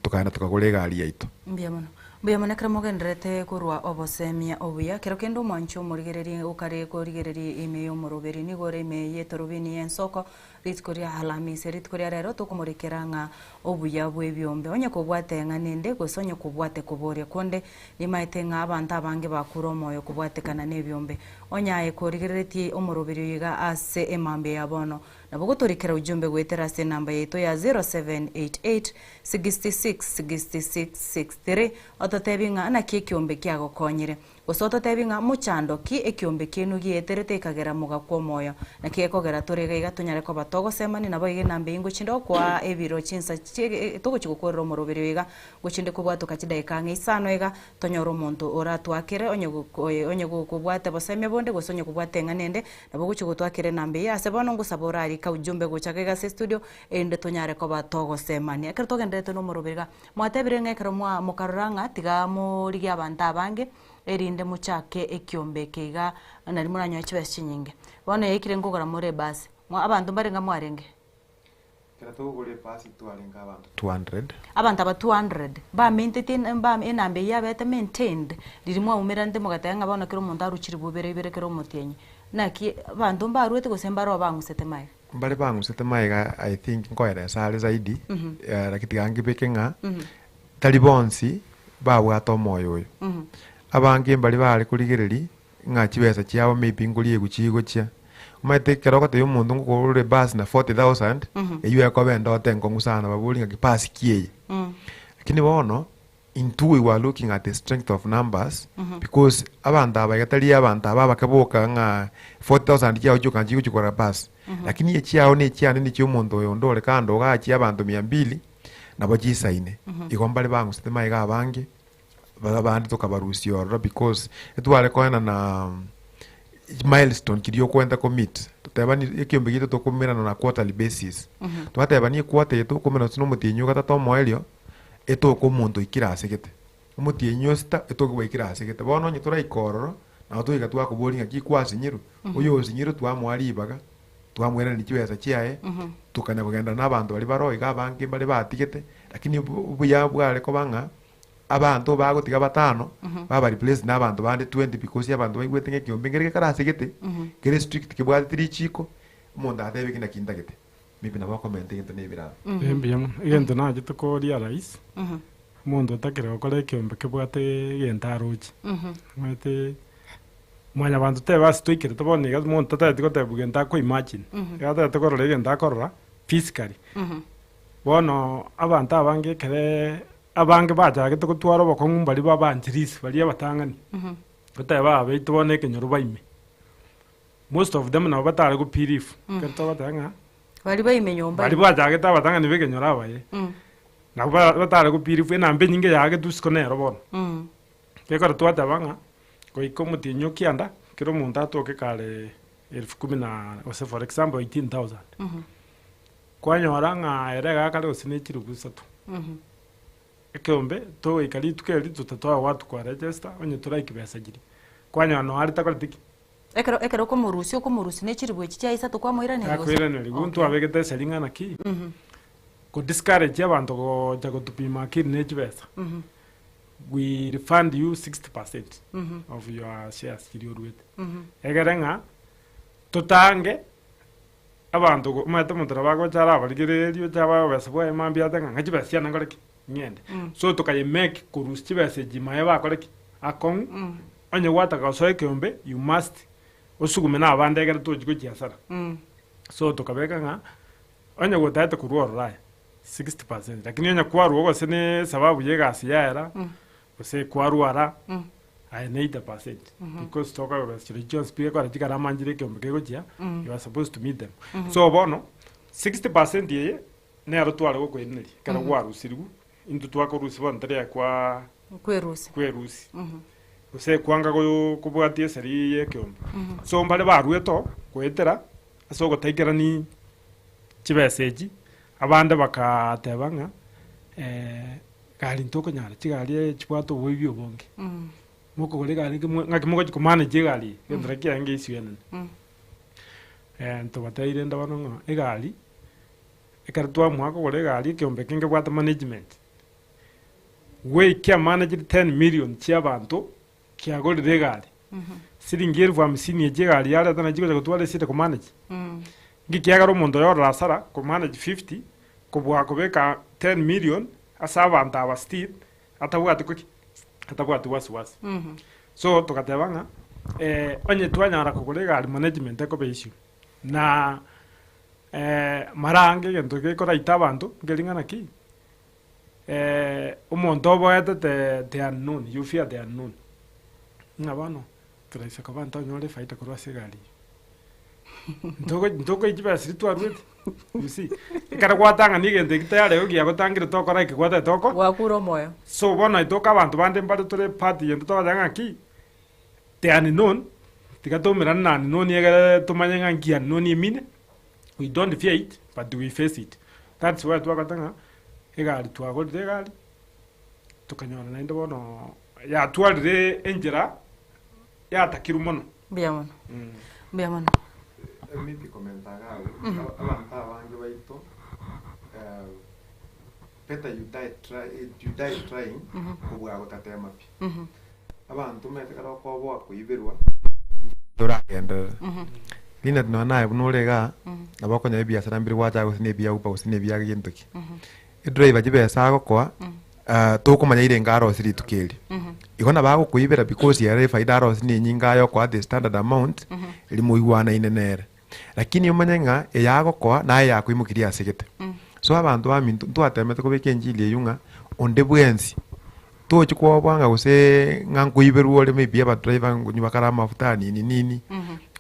tokaenda tokagora egari yaito. Mbuya mono. Mbuya mono ekero mogendererete korwa obosemia obuya. Kero kende omwanchi omorigereria okare korigereria ime y'omoroberi nigo ore ime y'etorobini y'ensoko rituko ria Alhamisi. Rituko ria rero tokomorekera ng'a obuya bw'ebiombe. Onye kobwate eng'ana ende gose onye kobwate koboria konde, nimaete ng'a abanto abange bakure omoyo kobwatekana n'ebiombe. Onye aye korigereretie omoroberi oyo iga ase emambia ya bono, Nabo gotorikera ujumbe goetera ase enamba yaito ya 0788 66 66 63 ototebie ng'a naki ekiombe kiagokonyire. Gose ototebie ng'a mochando ki ekiombe kiaino gieterete ekagera mogakwa omoyo. Naki gekogera tore iga iga tonyare koba togosemania naboigo enamba eyio ngochinde gokoa ebiro chinsa togochia gokorera omoroberi oyo iga ngochinde kobwatoka chidaeka ang'e isano iga Tonyore omonto oratwakere, onye onye gokobwate bosemia bonde, gose onye kobwate eng'ana ende, nabo ogochia gotwakera enamba eye. Ase bono ngosaba orarike ujumbe gocha iga ase estudio, erinde tonyare koba togosemania. Ekero togendererete na omoroberi iga, mwatebire ng'a ekero mwa mokarora ng'a tiga morigie abanto abange, erinde mochake ekiombe eke iga, nari moranyore chibesa chinyinge. Bono yaikire nkogora more ebasi, mwa abanto mbarenge mwarenge? Ekero tokogora epasi twarenge abanto 200. Abanto aba 200 bamainteti enamba eyio yabete maintained riria mwaumeranete mogateba ng'a bono kera omonto arwe chilifu ibere ibere kera omotienyi. Naki abanto mbaruete gose mbaroo bang'usete magega? Mbare bang'usete magega I think nkoeresa are zaidi, lakini tiga nkebeke ng'a tari bonsi babwate omoyo oyo. Abange mbari bare korigereria ng'a chibesa chiabo maybe nkoriegwa chigochia. Omanyete ekero ogotebia omonto ngokogorera ebasi na 40,000, eywo ekoba endoto enkong'u sana baborie ng'aki basi ki eye. Lakini bono, intwe we were looking at the strength of numbers, because abanto aba iga tari abanto aba abake boka ng'a 40,000 chiago chioka nchigochia kogora basi. Lakini echiao na echiane na echia omonto oyo onde ore kando igaa chia abanto mia mbili, nabo chisaine. Igo mbare bang'usete magega abange. Baria abande tokabarusia ororo because etware koenana milestone chiria okoenda ko meet totebani ekiombe giaito tokomerana na quarterly basis twatebani equarter eye tokomerana gose na omotienyi o gatato omoerio etoke omonto oikire ase gete omotienyi o sita etoke gwaikire ase gete bono onye toraika ororo nabo togoika twakoboria ng'aki kwasinyirwe oyo osinyirwe twamoa ribaga twamoiraneria chibesa chiaye tokanya kogenda na abanto baria baroo iga abange mbare batigete lakini obuya bware koba ng'a Abanto bagotiga batano, baba replaced na abanto bande 20 because abanto baigwete ng'a ekeombe nkere gekare ase gete, kere strict kebwateti richiko, omonto atebe ki naki ntagete. Maybe nabo okomenta egento na ebiraro. Eh, mbuya mono. Egento nachete korealize, omonto otakire gokora ekeombe kebwate egento aroche. Omanyete, mwanyabanto teba ase toikerete bono iga omonto tatageti gotebwa gento ako imagine. Iga atagete korora egento akorora physically. Bono abanto abange ekere Abange bachagete gotwara obokong'u mbaria b'abaanchirisi baria abatang'ani, goteba abaito bono ekenyoro baime. Most of them nabo batare go believe, ekero togoteeba ng'a Baria baime nyomba baria ime. bachagete abatang'ani b'ekenyoro abaye, nabo ba- batare go believe enamba enyinge yaagetwe isiko nero bono. Gekogera twateba ng'a goika omotienyi o kianda, kera omonto atoke kare elfu kumi na gose for example 18,000. Kwanyora ng'a ere iga akare gose ne chilifu isato. Ekeombe togoika rituko eri totatoa watu kwa register onye toraiki besa chiria. Kwanyora nonya are takoreti ki? Ekero ekero okomorusia okomorusia ne chilifu echi chia isato kwamoiraneria gose? Akoiraneria Okay. ntwabegete eseri ng'a naki, ko discourage abanto gocha gotupima akili ne chibesa, we refund you 60% of your shares chiria oruete. Egere ng'a totange Abanto omanyete omonto nabo agocha arabarigererie oche abae obobesa bwaye mambia ate ng'a ng'a chibesa chiane nkore ki? Ng'ende. So tokayemake korusia chibesa echi maye bakore ki? Akong'u, Onye gwataka gosoa ekeombe, you must osugume na abande ekero tochi gochia hasara. So tokabeka ng'a onye gotagete korwa ororo aye, 60%, lakini onye kwarwa gose na esababu ya egasi yaera, gose kwarwara, aye na 80%, because tokoegwa besa chirochio chionsi pi gekogera chigarama nchire ekeombe kegochia, you are supposed to meet them. So bono, 60% eye, nero tware gokoiraneria ekero gwarusirigwe, intwe twakorusia bono tari aye kwa Kwerusia. kwerusia, gose kwanga goyo kobwatia eseri ya ekeombe. So mbare baruete oo goetera ase ogotaikerani chibesa echi, abande bakaateba ng'a gari ntokonyara, chigari chibwate oboibi obonge, mokogora egari nki ng'aki mogochi komanage egari eye, egento nakio kiarenge issue enene. Ntobatebi rende bono ng'a egari, ekero twamoa kogora egari ekeombe eke ngebwate management, goikia managed 10 million chia abanto kiagorire egari, siringi elfu hamsini echi egari yareta nachi gocha gotwara esida komanage. Nki kiagera omonto oyo orore hasara komanage 50 kobua kobeka 10 million ase abanto aba still atabwati koki atabwati wasiwasi. So togateba ng'a onye twanyara kogora egari management ekoba issue na mara ange egento gekoraita abanto nkeri ng'a naki omonto oboete the the unknown, you fear the unknown, ng'a bono toraisa koba ntonyore efaida korwa ase egari eye, ntogo ntokoiyia chibesa chiria twaruete, you see. Ekero gwatang'ani egento ekio tayari igo giagotangire tokora eke gwatagete gokora. Gwakure omoyo. So bono etoka abanto bande mbare tore part yende togoteba ng'aki, the unknown, tiga toumerane na unknown egere tomanye ng'a nki unknown emine, we don't fear it but we face it. That's why twagoteba ng'a egari twagorire egari, tokanyora naende bono yatwarire enchera yatakirwe mono. Mbuya mono. Mbuya mono. Maybe komenta iga abwo, abanto abange baito better you die try you die trying kobua gotatema pi. Abanto omanyete ekero okoboa koiberwa toragenderere. Linet nonya naye buna ore igaa, nabo okonyora ebiasara mbire gwachaka gose na ebia uber gose na ebia gento ki. Edriver chibesa agokoa, tokomanya irenga arosie rituko erio. Igo nabo agokoibera because ere efaida arosie na enyinga aye okoa the standard amount, eri moigwanaine nere. Lakini omanye ng'a eye agokoa naye yakoimokirie ase gete. So abanto baminto ntwatemete kobeka enchili eywo ng'a onde bwensi tochi kwoboa ng'a gose ng'a nkoiberwa ore maybe abadriver ngonywa bakare amafuta nini nini,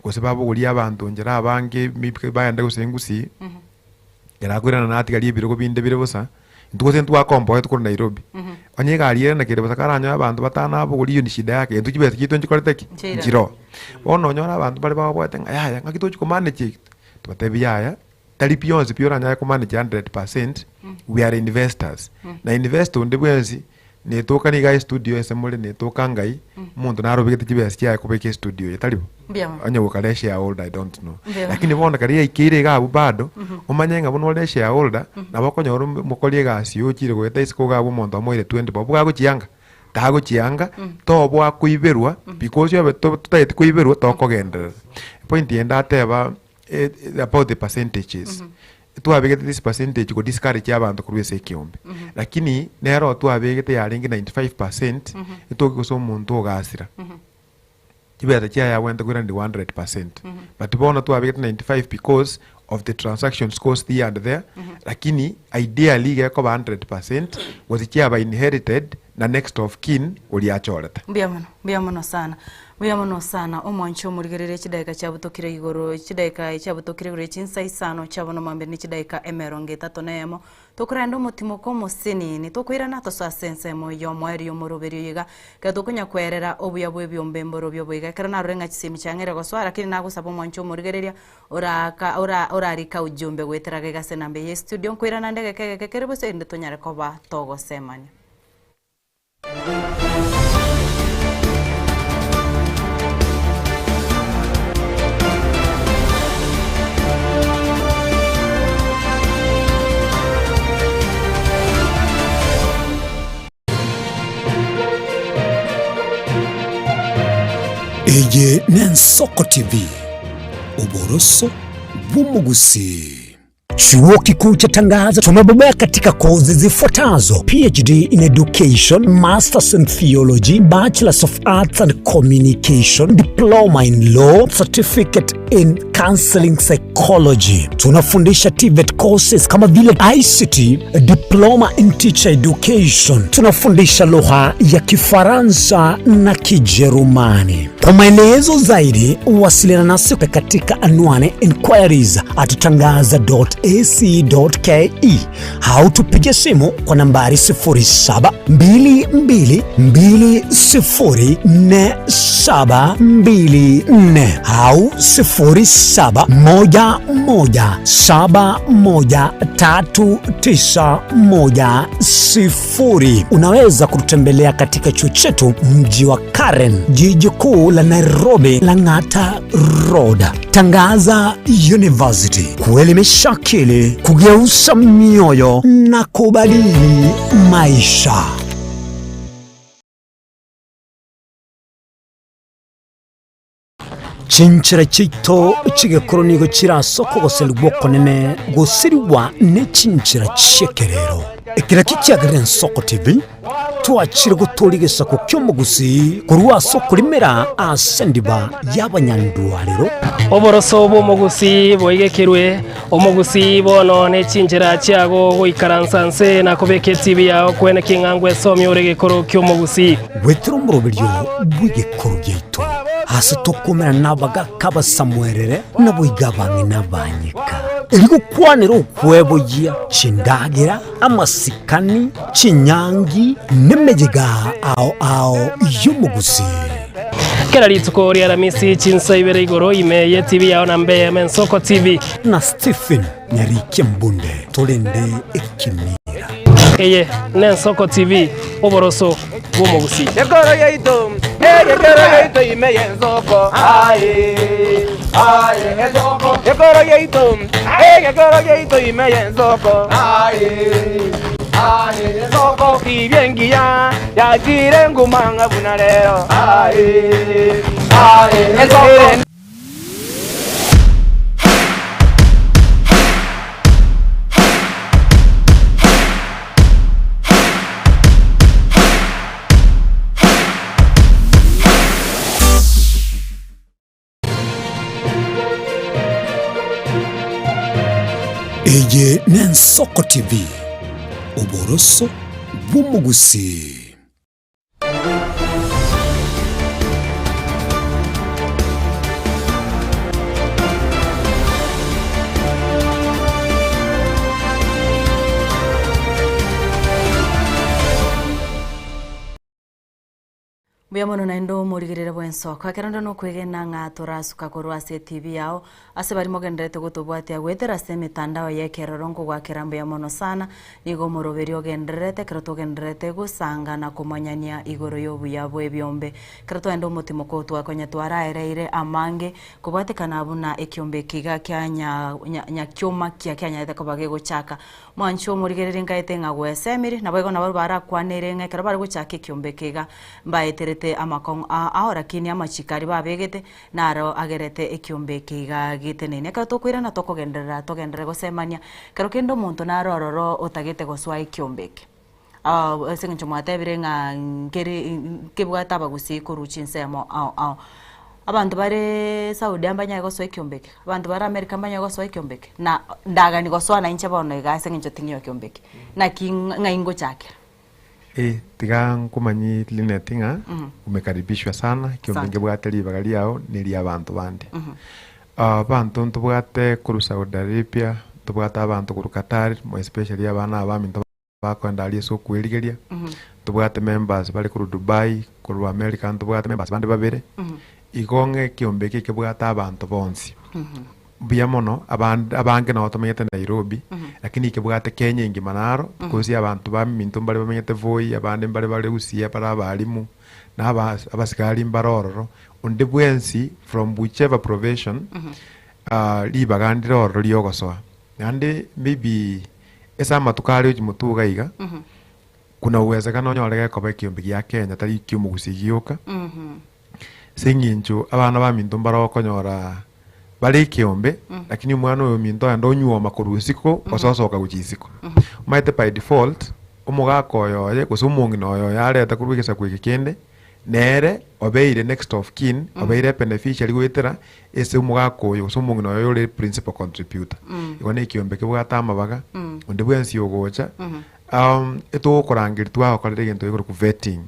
gose babogorie abanto nchera abange maybe bagende gose ngusii, ekero akoirana natigarie ebirogo binde bire bosa, intwe gose ntwakomboetwe korwa Nairobi. Onye egari ere na kere bosa karanyore abanto batano abogorie eywo ni shida yake, intwe chibesa chiaito nchikorete ki? Nchiirana. Nchiroo. Bono onyore abanto bare baoboete ng'a yaya ng'aki tochi komanage eki, tobatebi yaya, tari bionsi pi oranyare komanage 100%, we are investors. Na investor onde bwensi, netoka niga estudio ase more netoka ngai, omonto naro obegete chibesa chiaye kobeka estudio eye, tari bo? Mbuya mono. Onye gokare eshareholder I don't know. Mbuya mono. Lakini bono ekero yaikeire iga abwo bado, omanye ng'a buna ore eshareholder, nabo okonyora omo- omokori egasi oyo ochire goeta isiko iga abwo omonto omoire 20 bob gagochianga, tagochianga, toboa koiberwa because obe to- totageti koiberwa tokogenderera. Epoint eye ndateba about the percentages, twabegete this percentage ko discourage abanto korwa ase ekeombe, lakini nero twabegete yarenge 95%, etoki gose omonto ogasira, chibesa chiaye abwenerete koiranerigwa 100%, but bono twabegete 95 because of the transactions cost here and there, lakini ideally iga ekoba 100% gose chiaba inherited na next of kin oria achorete. Mbuya mono, mbuya mono sana. Mbuya mono sana omwancho omorigereria chidaeka chiabutokire igoro chidaeka chiabutokire igoro chinsa isano chia bono mambia ne chidaeka emerongo etato na eyemo tokorenda omotimoko omosinini tokoirana tosoe ase ensemo y'omoerio omoroberio oyo iga ekero tokonya kwerera obuya bwa ebiombe mborobio boiga ekero narore ng'a chisemi chiang'eire gosoa lakini nagosaba omwancho omorigereria oraka ora orarika ujumbe goetera iga ase enamba eye estudio nkoirana nde egeka egeke kere bosa erinde tonyare koba togosemania. Eye n'Ensoko TV, oboroso bw'omogusii. Chuo Kikuu cha Tangaza tumebobea katika kozi zifuatazo: PhD in Education, Masters in Theology, Bachelors of Arts and Communication, Diploma in Law, Certificate in Counseling Psychology. Tunafundisha TVET courses kama vile ICT, Diploma in Teacher Education. Tunafundisha lugha ya Kifaransa na Kijerumani. Kwa maelezo zaidi, wasiliana nasi katika anwani inquiries at tangaza.ac.ke au tupige simu kwa nambari 0722204724 au 0711713910. Unaweza kututembelea katika chuo chetu mji wa Karen, jiji kuu la Nairobi, Lang'ata Road. Tangaza University, kuelimisha akili, kugeuza mioyo na kubadili maisha. Chinchera chiaito chi'egekoro nigo chire ase okogoserigwa okonene gosirigwa ne chinchera chi'ekerero. Eke nakio kiagerire Ensoko TV twachire gotooria egesaku ki'omogusii korwa ase okorimera ase endiba y'abanyandwarero. Oboroso bw'omogusii boigekerwe, omogusii bono ne chinchera chiago goikaransa nse na kobeka etibi yao kwene king'a ngwesomia ore egekoro ki'omogusii. Goetera omoroberio bw'egekoro giaito, aase tokomerana nabagaaka abasamuerere, naboigo abang'ina abanyeka, erio gokwanera okweboyia chindagera, amasikani, chinyangi, nemeyega ao ao y'omogusii. Kera rituko ria Aramisi chinsa ibere igoro ime ye TV yao na mbe Ensoko TV. Na Stephen Nyarikia Mbunde torende ekimira. Eye n'Ensoko TV, oboroso bw'omogusii. Ekoro yaito, egekero yaito ime y'ensoko, aye, aye, ensoko. Ekoro yaito, egekero yaito ime y'ensoko, aye, aye, ensoko. Tibia engiya yachire nguma ng'a buna rero, aye, aye, ensoko. Eye n'Ensoko TV, oboroso bw'omogusii. Mbuya mono naende omorigerere bw'ensoko. Ekero onde nokwegena ng'a torasuka korwa ase etibi yao, ase baria mogendererete gotobwatia goetera ase emetandao y'ekeroro nkogoakera mbuya mono sana, nigo omoroberi ogendererete ekero togendererete gosanga na komanyania igoro y'obuya bw'ebiombe. Ekero twagenda omotimoko twakonya twaraereire amange kobwatekana buna ekiombe eke iga kia nya nya nyakiomakia kianyarete koba gegochaka. Mwanche omorigererie nkaete ng'a gwesemiri, naboigo nabarabwo barakwanere ng'a ekero bare gochaka ekiombe eke iga, mbaeterete amakong'u a ao, rakini amachiko aria babegete, naro agerete ekiombe eke iga geteneine. Ekero tokoirana tokogenderera togenderere gosemania, ekero kende omonto naro ororo otagete gosoa ekiombe eke, ase eng'encho mwatebire ng'a nkeri nkebwate abagusii korwa chinsemo ao ao. Abanto bareee Saudi mbanyare gosoa ekiombe eke, abanto bare America mbanyare gosoa ekiombe eke, na ndagani gosoa nainche bono iga ase eng'encho ting'io ekiombe eke, naki ng'ai ngochakera? Eh, tiga nkomanyie Linet ng'a umekaribishwa sana, ekiombe Asante. nkebwate ribaga riao na eria abanto bande. Abanto ntobwate korwa Saudi Arabia, ntobwate abanto korwa Qatar, more especially abana aba baminto bakoenda aria ase okwerigeria, ntobwate members bare korwa Dubai, korwa America ntobwate members bande babere, igo ng'a ekiombe eke ekebwate abanto bonsi. Mbuya mono, abande abange nabo tomenyete Nairobi, lakini ekebwate Kenya engima naro, because abanto baminto mbare bamenyete Voi, abande mbare bare Gusii bare abalimu, na aba abasigari mbare ororo, onde bwensi from whichever profession, ribaga ndire ororo riogosoa. Naende maybe Ase amatuko aria ochimotwe iga iga, kuna uwezekano onyore gekoba ekiombe gia Kenya tari ekiomogusii gioka, ase eng'encho abana baminto mbare okonyora Bare ekeombe, lakini omwana oyo ominto aende onyuoma korwa isiko gose osoka gochia isiko. Omanyete by default, omogaka oyo oye gose omong'ina oyo oye arete korwa egesaku eke kende, nere obeire next of kin, obeire ebeneficiary goetera ase omogaka oyo gose omong'ina oyo ore principal contributor. Igo na ekeombe kebwate amabaga, onde bwensi ogocha, Etogokorangeria twagokorera egento gekorokwa vetting.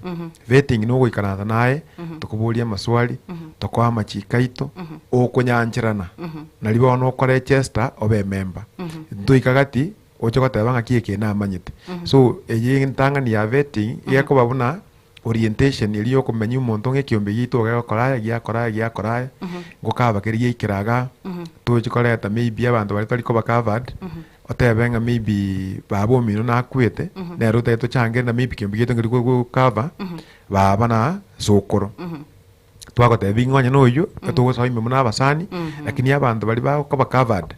Vetting nogoikaransa naye, tokoboria amaswali, tokoa amachiko aito, okonyancherana, nari bono okoregister obe emember. Ntoika gati, oche goteba ng'aki eke namanyete. So eye entang'ani ya vetting, gekoba buna orientation eria ya okomanyia omonto ng'a ekiombe giaito iga gegokora aya, giakora aya, giakora aya, ngokaba keria giaikera igaa, tochi koreta maybe abanto baria tari koba covered, otebe ng'a maybe baba omino nakwete, nere otagete tochangere na maybe ekiombe giaito nkeri go cover, baba na sokoro. Twagotebia ng'a onye na oyio, etogosoa ime buna abasani, lakini abanto baria bagokoba covered,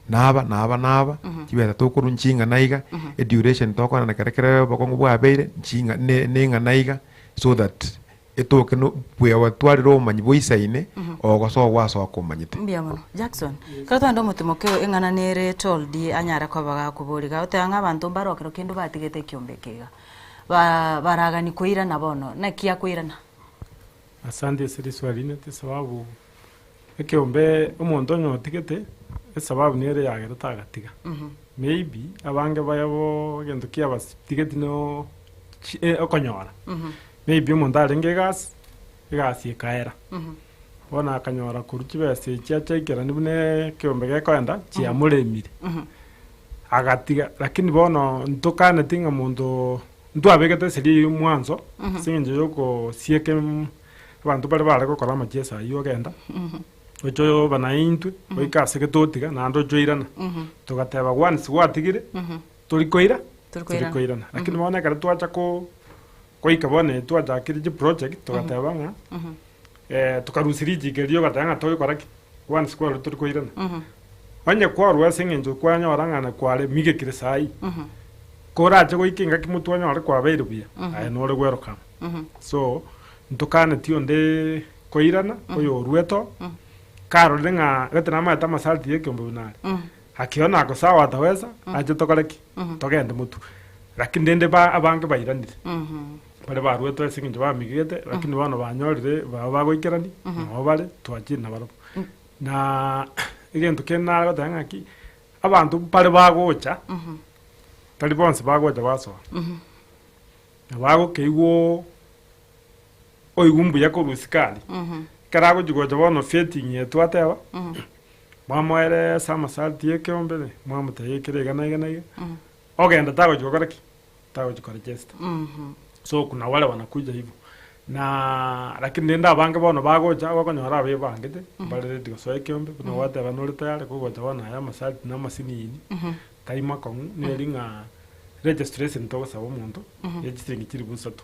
naba naba naba, chibesa tokorwa nching'ana iga, eduration tokoenana kere kere obokong'u bwabeire, nching'a ne neng'ana iga, so that etoke no buya gwatwarire obomanyi boisaine, ogosoa gwasoa komanyete. Mbuya mono. Jackson, ekero twagenda omotimoke oyo eng'ana nere told anyare koba gakoboria iga, oteba ng'a abanto mbare ekero kende batigete ekiombe eke iga, ba baragani koirana bono, naki akoirana? Asante ase riswali rinete esababu ekeombe omonto onye otigete esababu nere yagerete agatiga. Maybe abange baye bo egento kiabatigeti no chi okonyora. Maybe omonto arenge egasi, egasi ekaera. Bono akanyora korwa chibesa echi achiaikerani buna ekeombe gekoenda chiamoremire. Agatiga lakini bono ntokaneti ng'a monto Ntwabegete eseria eyio mwanso ase engencho y'ogosieka abanto baria bare gokora amachiesa ayio ogenda, oche oba naintwe goika ase getotiga naende oche oirana. Togateba once gwatigire, tori koira Tori tori koirana. koirana. Lakini bono ekero twacha ko goika bono twachakire chiproject togateba ng'a tokarusia richiko erio ogateba ng'a togokora ki? Once kwarure tori koirana. Onye kwarua ase eng'encho kwanyora ng'a na kware migekire saii, korache goika engaki motwe onyore kwabeire buya, aye nore gweroka amo. So, ntokaneti onde koirana, oyoruete oo, karorire ng'a gete namaete amasarti ya ekeombe buna are, akiona ako sawa ataweza, ache tokore ki? Togende motwe. Lakini rende ba abange bairanire, baria baruete ase eng'encho bamigete, lakini bono banyorire baba bagoikerania, nabo bare, twachire nabarabwo. Na egento kende nare goteba ng'aki, abanto mbare bagocha, tari bonsi bagocha basoa, na bagokeigwa oigwa mbuya korwa isiko aria, ekero agochi gocha bono fitting eye twateba, mwamoeresa amasarti ya ekeombe, mwamotebia ekere iga na iga na iga, ogenda tagochi gokora ki? Tagochi koregesta. So kuna wale wanakuja hivyo na lakini rende abange bono bagocha okonyora abebangete mbare ready gosoa ekeombe buna gwateba nore tayari kogocha bono aya amasati na amasinini tari makong'u neri ng'a registration togosaba omonto ya chisiringi chilifu isato.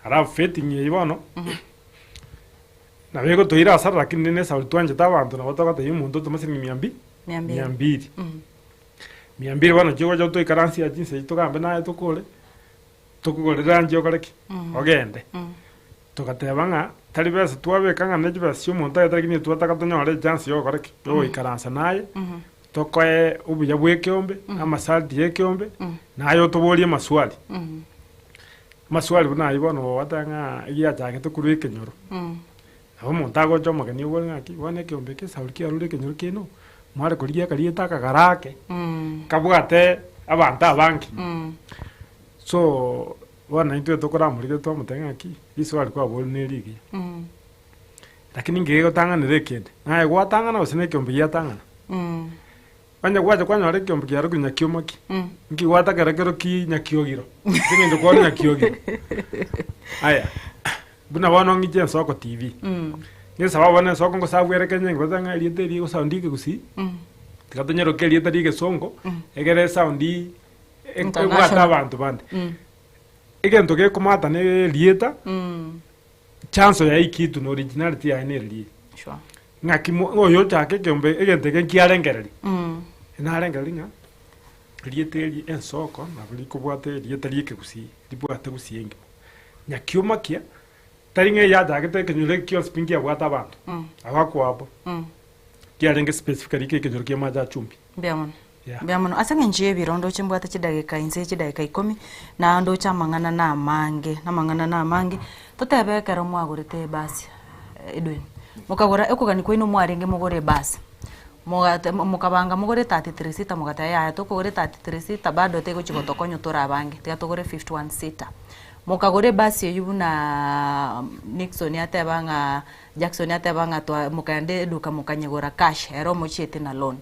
Alafu fitting eyio bono nabo egotoira asara lakini rende esauri twanchete abanto nabo togotebia omonto otome siringi mia mbi Mia mbiri. mia mbiri. Mia mbiri bono chigocha toikaransie chinsa echio togambe naye tokore. Tokogorere anche okore ki? Ogende. Togateba ng'a tari besa twabeka ng'a ne chibesa chia omonto aye lakini twataka tonyore echance ya ogokora ki? Ya ogoikaransa naye, tokoe obuya bwa ekeombe, amasharti ya ekeombe, naye otoborie amaswali. Amaswali buna aywo bono ogoteba ng'a egiachagete korwa ekenyoro, nabo omonto agocha omogeni obore ng'aki, bono ekeombe eke esauri kiarure ekenyoro kiaino, mware korigia akarieta akagara ake, kabwate abanto abange. So, bono intwe tokoramorigete twamotebia ng'aki, riswali kwaboria neri rigiya. Lakini inki gegotang'anera ekende? Naye gwatang'ana gose na ekeombe giatang'ana? Onye gwacha kwanyora ekeombe kiarokire nyakioma ki? Nki gwatakera kero ki nyakiogiro? Ase eng'encho kwarwa nyakiogiro. Aya, buna bono ng'iche ensoko TV. Ngesababu bono ensoko ngosabu ere Kenya engiya bateba ng'a erieta eri egosaundi ekegusii, tiga tonyeroke erieta ria egesongo, egere esaundi ebwate International. abanto bande. Egento gekomata na erieta, chanso yaye ekitu na originality yaye nere riria. Sure. Ng'aki mo oyo ochake ekeombe egento eke nkiarengereria. Narengereria ng'a erieta eri ensoko nabo rikobwata erieta ria ekegusii, ribwate gusii engima. Nyakioma kia, tari ng'a eyachagete ekenyoro eke gionsi pi nkiabwate abanto, abakwabo. Kiarenge specifically kia ekenyoro kia Mache a Chumbi. Mbuya mono. Yeah. Mbuya mono. Ase eng'encho y'ebiro ndoche mbwate chidageka inse ye chidageka ikomi, na ndoche amang'ana na amange, na amang'ana na amange, totebe ekero mwagorete ebasi Edwin, mokagora ekogania kwaino mwarenge mogore ebasi, mogate mokabanga mogore 33 seater mogateba yaya tokogora 33 seater bado tegochi gotokonya tore abange, tiga togore 51 seater. Mokagora ebasi eywo bunaaa Nixon ateba ng'a Jackson ateba ng'a twa mokaenda eduka mokanyegora cash ere omochiete na loan.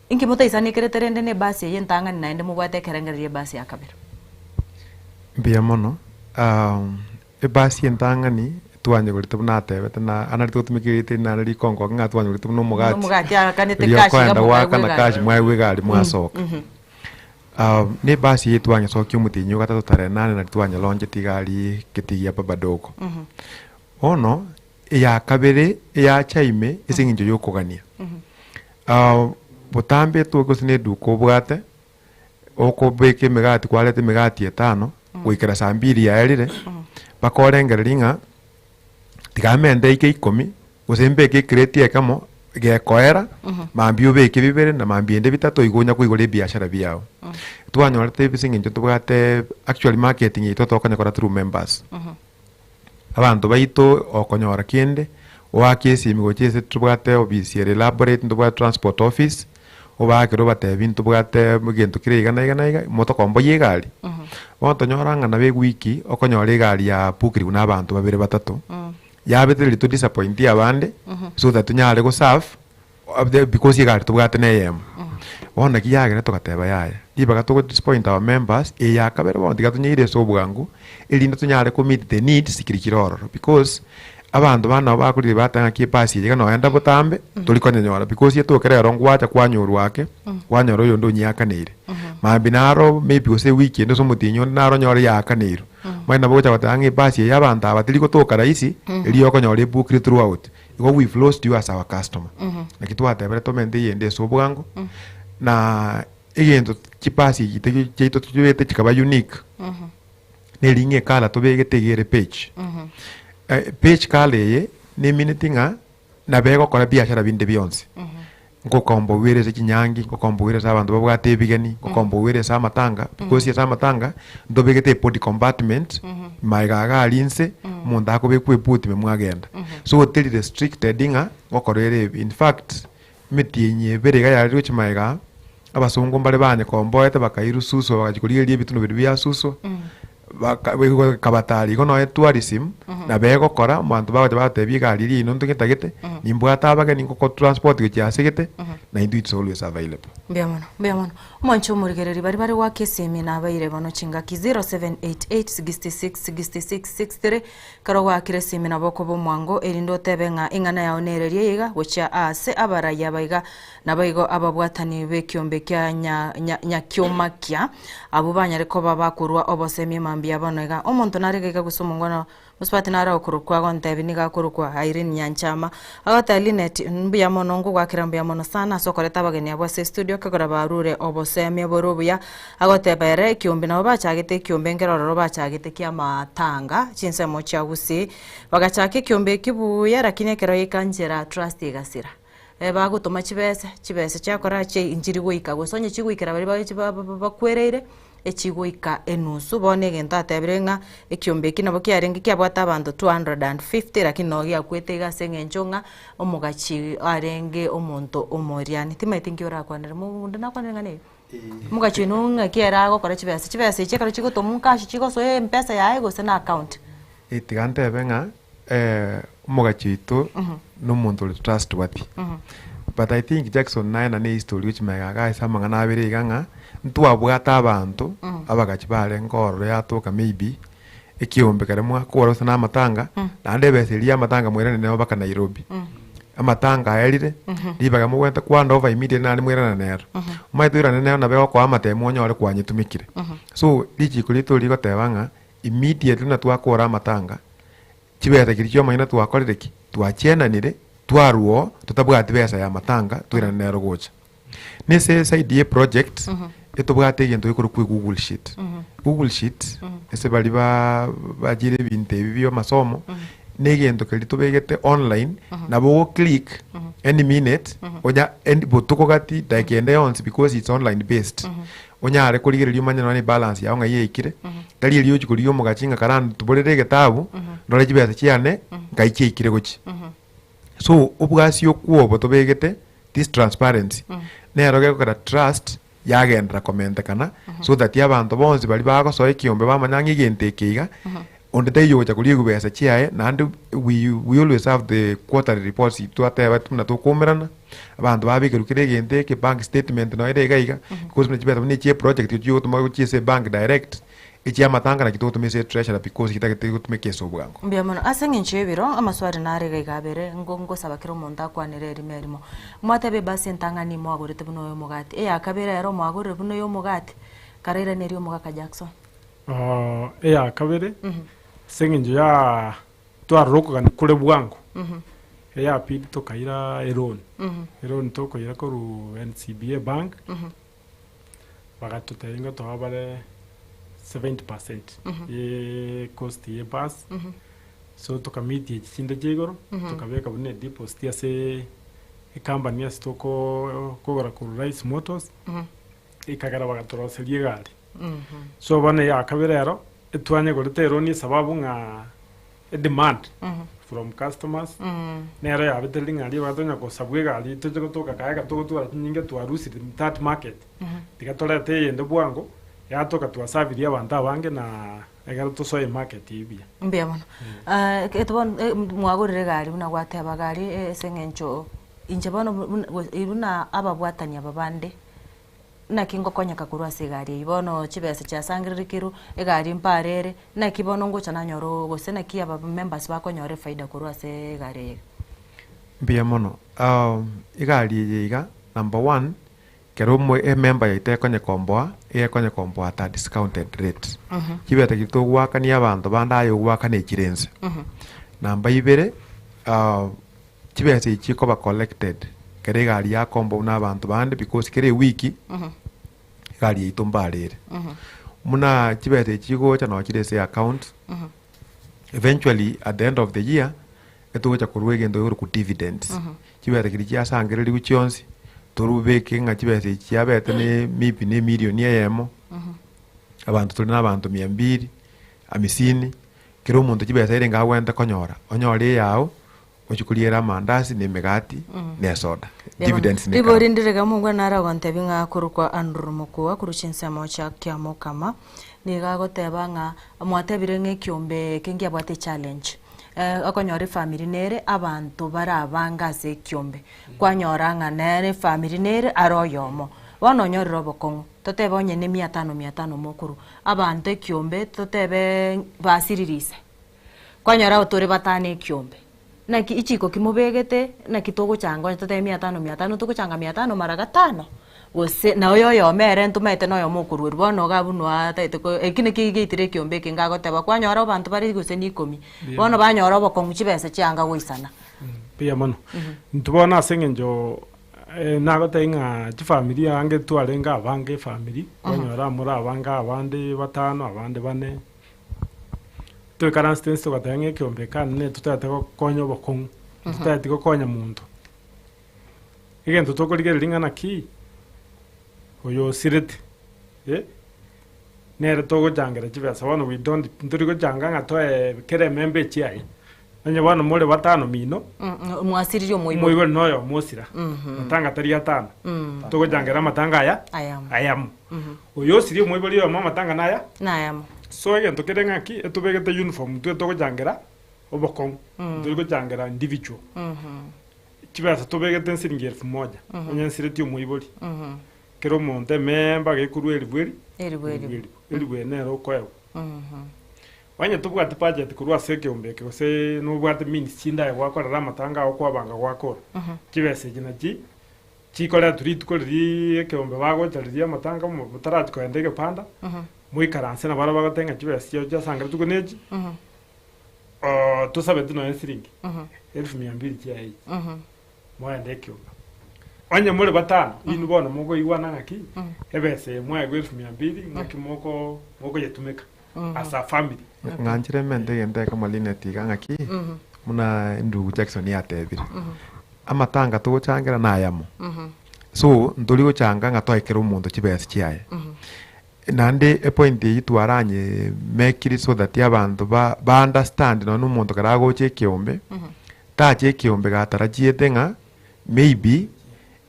Inki motaisanekerete rende na ebasi eye entang'ani naende mobwate ekerengererio ebasi ya kabere? Mbuya mono. Ebasi entang'ani twanyegorete buna atebete na anarete gotumeka erieta eri naende rikongoka ng'a twanyegorete buna Buna omogati. omogati aakanete Riria cash iga okoenda mokaegwa goakana egari. cash mwaegwa egari mwasoka. Na ebasi eye twanyesokia omotienyi o gatato tarehe nane naria twanyeloncheti iga aria egetii gia Babadogo. Bono eya kabere eyacha ime ase eng'encho yokogania. Botambe etoke gose na eduka obwate, okobeka emegati kwareta emegati etano, goikera saa mbiri yaerire, mpaka orengereria ng'a tiga amente eike ikomi, gose mbeke ecrate ekemo, gekoera, mambia obeke bibere na mambia ende bitato igo onya koigora ebiashara biago. Twanyorete ase eng'encho tobwate actually marketing yaito tokonyekora through members. Abanto baito okonyora kende, oake esimi gochia ase tobwate ofisi ere elaborate, ntobwate transport office, obaakere obatebie ntobwate egento kere iga na iga na iga, motokomboyie egari. Bono tonyora ng'a nabo ewiki, okonyora egari yabukirwe na abanto babere batato, yabetereria to disappoint abande, so that tonyare go serve. Because egari tobwate na eyemo. Bono naki yagera togateba yaya, ribaga togo disappoint our members, eye ya kabere bono tiga tonyeire ase obwango, erinde tonyare ko meet the needs keri kire ororo. Because abanto bande nabo bakorire bateba ng'aki ebasi eye iga noenda botambe, tori konyenyora because etokere ero ngwacha kwanyorwa ake, kwanyora oyonde onyeakaneire. Mambia naro maybe gose ewiki ende gose omotienyi onde naro onyore yaakaneirwe. Omanyete nabo ogocha goteba ng'a ebasi eye abanto aba teri gotoka rahisi, erio okonyora ebukire throughout. Igo we've lost you as our customer. Naki twatebire tomente eyende ase obwango, na egento chipasi echi tegi chiaito tobegete chikaba unique, neri ng'a ecolour tobegete iga ere beige. Beige colour eye, nemineti ng'a nabo egokora biashara binde bionsi. Ngokomboigwera ase chinyangi, ngokomboigwera ase abanto babwate ebigeni, ngokomboigwera ase amatanga, because ase amatanga, ntobegete ebody compartment, magega iga aria inse, omonto akobekwa ebuti ime mwagenda. So teri restricted ng'a ngokora ere ebi. In fact, emetienyi ebere iga yarire gochia magega aa, abasongo mbare banyekomboete bakairwa suswa bagachia korigereria ebitunu biria bia suswa, baka ekabatari igo nonye tourism nabo egokora abanto bagocha bagotebia egari eria yaino ntogentagete nimbwate abageni ngoko transport gochia ase gete na intwe it's always available. Mbuya mono, mbuya mono. Omwanche omorigereria baria bare goaka esimi nabaire bono chingaki 0788666663 ekero gwaakire esimi nabo okoba omwango erinde otebe ng'a eng'ana yao nereria eye iga gochia aase abarayia aba iga Naboigo ababwatani b'ekiombe kia Nyakiomakia, abwo banyare koba bakorua obosemia mambia bono iga. Omonto nare iga iga gose omongwana mosubati nare okorokwa agontebia nigo akorokwa Irene Nyanchama, agotebia Linet mbuya mono ngogwakera mbuya mono sana ase okoreta abageni abwo ase estudio ekegora barure obosemia bore obuya. Agoteba ere ekiombe nabo bachagete ekiombe nkere ororo bachagete ki'amatanga chinsemo chia Gusii, bagachaka ekiombe eki buya lakini ekero yaika nchera trust egasira. Bagotoma chibesa, chibesa chiakora chie nchiri goika gose onye chigoikera baria bache ba- ba- bakwereire, echigoika enusu. Bono egento atebire ng'a ekiombe eki nabo kiarenge kiabwate abanto 250 lakini noo giakwete iga ase eng'encho ng'a omogachi arenge omonto omoriani. Timanyeti nki orakwanere mogundo nakwanere ng'a neyio? Omogachi oino ng'aki ere agokora chibesa, chibesa echi ekero chigotomwa nkashi chigosoa mpesa yaye gose na account? Tiga ntebe ng'a omogachi oito nomonto ore trustworthy. But I think Jackson naye na nehistory gochia magega iga ase amang'ana abere iga ng'a ntwabwate abanto abagachi barenge ororo yatoka maybe ekiombe kere mwakora gose na amatanga naende ebesa eria ya amatanga mwairane nero mpaka Nairobi. Amatanga aerire, ribaga mogwente kwanda over immediately naende mwairana nero. Omanyete oirane nero nabo egokoa amatemo onyore kwanyetumekire. So richiko riaito rigoteba ng'a immediately buna twakora amatanga, chibesa chiria chi'omonene twakorire ki? Twachienanire, twarwa oo, totabwati besa ya amatanga, toirane nero gocha. Na ase eside ye project, etobwate egento gekorokwa egoogle sheet. Google sheet, ase baria ba bachire ebinto ebi bia amasomo, Na egento keria tobegete online, nabo ogo click any minute, onya any botuko gati dakika ende yonsi because it's online based, onyare korigereria omanye nonye na ebalance yago ng'ai yaikire, tari erio ochi korigia omogachi ng'a karantuborere egetabu, ndore chibesa chiane nkai chiaikire gochia. So obwasi okwo obo tobegete, this transparency, nero gekogera trust yagenderera komentekana, so that abanto bonsi baria bagosoa ekiombe bamanya ng'a egento eke iga, onde taiyo ogocha koria egubesa chiaye, naende we we always have the quarterly reports twateba buna tokoumerana, abanto babekerwa kera egento eke, bank statement nonya ere iga iga, because buna chibesa buna echia eproject echi chigotoma gochia ase ebank direct, echia amatanga naki togotoma ase etreasury because chitagete gotumeka ase obwango. Mbuya mono. Ase eng'encho y'ebiro, amaswali nare iga iga abere, ngo ngosaba kera omonto akwanere erimo erimo. Mwateba ebasi entang'ani mwagorete buna oyo omogati, eya kabere ero mwagorire buna oyo omogati? Karairanerie omogaka Jackson. Eya kabere, ase eng'encho ya twarora okogania kore bwango, eya pili tokaira eloan, eloan tokoira korwa NCBA bank, bagatotebia ng'a toa bare 70% ye cost ye bus, so tokameet echi chinde chia igoro, tokabeka buna edeposit ase ecompany ase toko kogora korwa Rice Motors, ekagera bagatoroseria egari. So bono eya kabere ero, etwanyegorete eloan esababu ng'a edemand from customers nero yabetereri ng'a ribaga tonya kosabwa egari toche gotoka kaye ekero togotwara chinyinge twarusire that market tiga torete eyende bwango yatoka twasabirie abanto abange na ekero tosoe emarket eywo buya. Mbuya mono. Ekero bono mwagorire egari buna gwateba gari ase eng'encho inche bono buna buna ababwatani aba bande. Naki ngokonyeka korwa ase egari eyio? Bono chibesa chiasangererekirwe, egari mpare ere, naki bono ngocha nanyora oo gose naki aba members bakonyora efaida korwa ase egari eye iga? Mbuya mono. Egari eye iga, number one, ekero omo emember yaito ekonyekomboa, egekonyekomboa at a discounted rate. Chibesa chiria togoakania abanto bande aye ogoakana echire inse. Namba ibere, Chibesa echi chikoba collected ekero egari yakombwa buna abanto bande because kera ewiki egari yaito mbare ere. Buna chibesa echi chigocha noo chire ase account, eventually at the end of the year etogocha korwa egento gekorokwa dividends. Chibesa chiria chiasangererigwe chionsi torobeke ng'a chibesa echi chiabete ne maybe ne emilion eyemo, abanto tore na abanto mia mbili, amisini, kera omonto chibesa erenge agwenerete konyora, onyore eyao. Ochie koriera amandasi na emegati na esoda. Dividends ne Ribori ekarama. ndire iga omongwana nare agontebia ng'a akorokwa Andrew Mokua korwa chinsemo chia Kiamokama, nigo agoteba ng'a mwatebire ng'a ekiombe eke nkiabwate echallenge, okonyora efamiri nere abanto bare abange ase ekiombe, kwanyora ng'a nere efamiri nere are oyomo, bono onyorire obokong'u, totebe onye ne mia tano mia tano mokorwa, abanto ekiombe totebe basirire ise. Kwanyora abo tore batano ekiombe, naki ichiko ki mobegete, naki togochanga onye totebe mia tano mia tano togochanga mia tano mara gatano, gose na oyo oyomo ere ntomaete na oyomo okoruerwa bono iga abwo noa ataete ko eki naki giaitire ekiombe eke ngagoteba kwanyora abanto bare gose na ikomi, bono banyora obokong'u chibesa chianga goisana. Mbuya mono. Intwe bono ase eng'encho nagotebia ng'a chifamiri ange twarenge abange efamiri, kwanyora more abange abande batano abande bane. Toikaransete inse togateba ng'a ekeombe eke ande nere totagete gokonya obokong'u, totageti gokonya monto. Egento tokorigereria ng'a naki, oyo osirete eh, nere togochangera chibesa bono we don't ntori gochanga ng'a toe kera ememba echiaye, onye bono more batano mino, Mwasiririe omoibori. omoibori na oyomo osira, matanga tari atano, togochangera amatanga aya Ayamo. ayamo. Oyo osirie omoibori oyomo amatanga naya. Nayamo. So egento kere ng'aki etobegete uniform intwe togochangera obokong'u, ntori gochangera individual. Chibesa tobegete nsiringi elfu moja, onye nsiretie omoibori, kera omonto ememba gekorwa elifu eri, Elifu elifu. elifu, elifu eye nere okoegwa. Onye tobwati budget korwa ase ekeombe eke gose nobwate means chinde aye gwakorera amatanga ao kwabanga gwakora, chibesa echi nachi Chikoretwa rituko riria ekeombe bagocha riria amatanga motarachia kogenda egepanda, moikaranse na barabwo bagoteba ng'a chibesa chiao chiasangeretigwe nechi, tosabeti nonya esiringi elfu mia mbili chiaye echi, mogende ekeombe. Onye more batano, inwe bono mokoigwana ng'aki, ebesa eye mwaegwa elfu mia mbili ng'aki moko mokoyetumeka as a family. Ng'anchire emente egento ekemo Linet iga ng'aki. Buna endugu Jackson yatebire, amatanga togochangera nayamo. So, ntori gochanga ng'a toe kera omonto chibesa chiaye. Naende epoint eyio twaranye mekiri so that abanto ba ba understand nonye na omonto ekero agocha ekeombe, tacha ekeombe gatarachiete ng'a maybe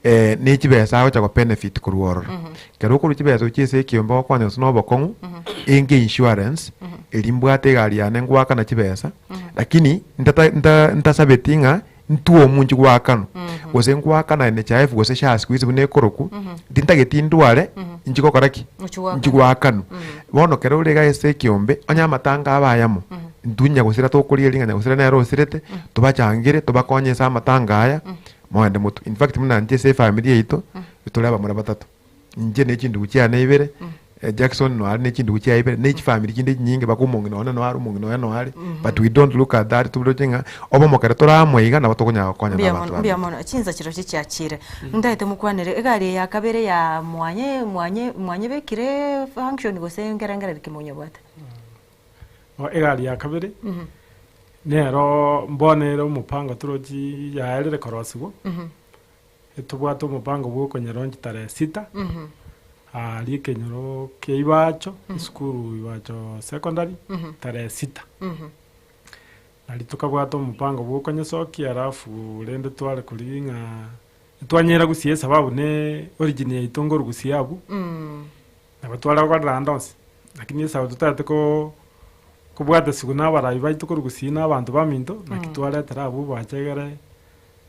ne chibesa agocha go benefit korwa ororo. Ekero okorwa chibesa gochia ase ekeombe ogokonya gose na obokong'u, enge insurance, eria mbwate egari yane ngoakana chibesa, lakini ntata nta ntasabeti ng'a ntwe omonche goakanwa, gose ngoakana NHIF gose SHA siku hizi buna ekorokwa, tintageti ndware inchi gokora ki? Inchi goakanwa. Bono ekero ore iga ase ekeombe, onye amatanga abe ayamo, intwe nyagosira tokorigereria ng'a nyagosira nere osirete, tobachangere, tobakonye ase amatanga aya, Mogende motwe. In fact buna inche ase efamiri yaito, tore abamura batato. Inche ne chindugu chiane ibere, eh, Jackson noare ne chindugu chiaye ibere, ne chifamiri chinde chinyinge mpaka omong'ina one noare, omong'ina oye noare, but we don't look at that toroche ng'a obomo ekero tore amo iga nabo tokonyara gokonyana Mbuya abanto mono, mbuya baminto. mono. Chinsa chirochio chiachire. Ntagete mokwanere, egari eye ya kabere ya mwanye mwanye mwanyebekire function gose nkerengereri ki monyebwate? Egari ya kabere, nero mbono ere omopango torochi yaerire korosigwa, etobwate omopango bwa okonyeronchi tarehe sita, aria ekenyoro kia Ibacho, esukuru Ibacho secondary, tarehe sita. Nario tokabwata omopango bwa okonyesokia alafu rende tware korigia ng'a twanyera gusii esababu ne origin yaito nkoru gusii abwo. Nabo tware gokorera ande onsi, lakini esabu totagete ko kobwatesiwa na abarai baito korwa gusii na abanto baminto, naki twaretera abwo oboacha egere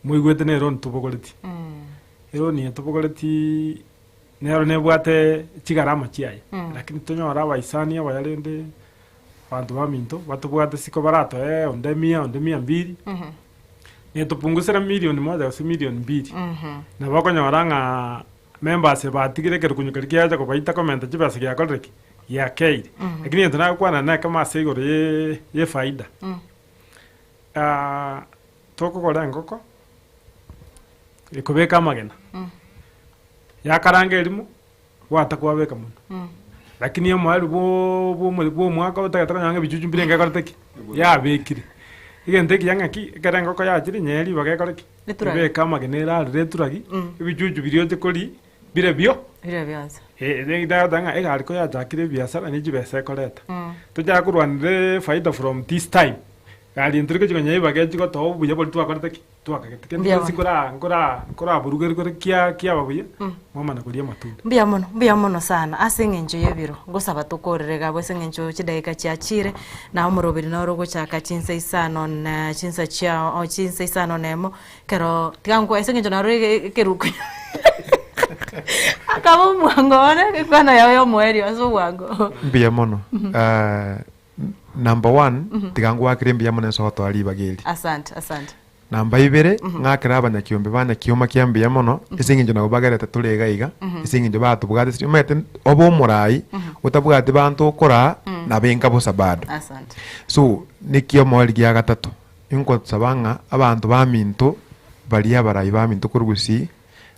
moigwete na eroni tobogoretie. Eroni eye tobogoretie nero nebwate chigarama chiaye, lakini tonyore abaisani abaya rende abanto baminto batobwate ko baratoe onde mia onde mia mbiri, netopungusera milioni moja gose milioni mbiri, nabo okonyora ng'a Members batigire ekerukunyu keria kiacha kobaita komenta chibesa giakorire ki? Giakeire. Lakini egento nagokwana nekemo ase igoro ye yefaida. Ah, tokogora engoko, ekobeka amagena, yakaranga erimo, gwata kwabeka mono. Lakini omoerio bwo bwo bwa omwaka otagete konyora ng'a ebichuchu mbire ngekorete ki? Yabekire. Egento ekiya ng'aki, ekero engoko yachire nyee ribaga ekore ki? Eturagi. Ebeke amagena erarere eturagi, ebichuchu biria oche koria, bire bio. Bire bionsi. Eh, ndagoteba ng'a egari koyachakire ebiasara ne chibesa ekoreta. Tochake korwanera efaida from this time, gari eye tori gochia konya ribaga echi gotoa obuya boria twakorete ki? Twakagete. Kende Mbuya gionsi mono. nkora nkora nkoraburugerwe kore kia kiaba buya, mwamana koria amatunda. Mbuya mono, mbuya mono sana ase eng'encho y'ebiro, ngosaba tokorere iga abwo ase eng'encho chidakika chiachire, na omoroberi noro ogochaka chinsa isano na chinsa chia o chinsa isano na emo, ekero tiga nkwe ase eng'encho naro ege ekeruko akaba omwango bono ekwano yao ya omoerio ase obwango. Mbuya mono. Number one, tiga ngwakere mbuya mono ase ogotoa ribaga eri. Asante, asante. Namba ibere, ng'akere abanyakiombe ba nyakioma kia mbuya mono, ase eng'encho nabo bagerete tore iga iga, ase eng'encho batobwatesire. Omanyete obe omorai, otabwati banto okoraa, nabo enka bosa bado. Asante. So, neki omoerio gia gatato, inkosaba ng'a abanto baminto baria abarai baminto korwa gusii,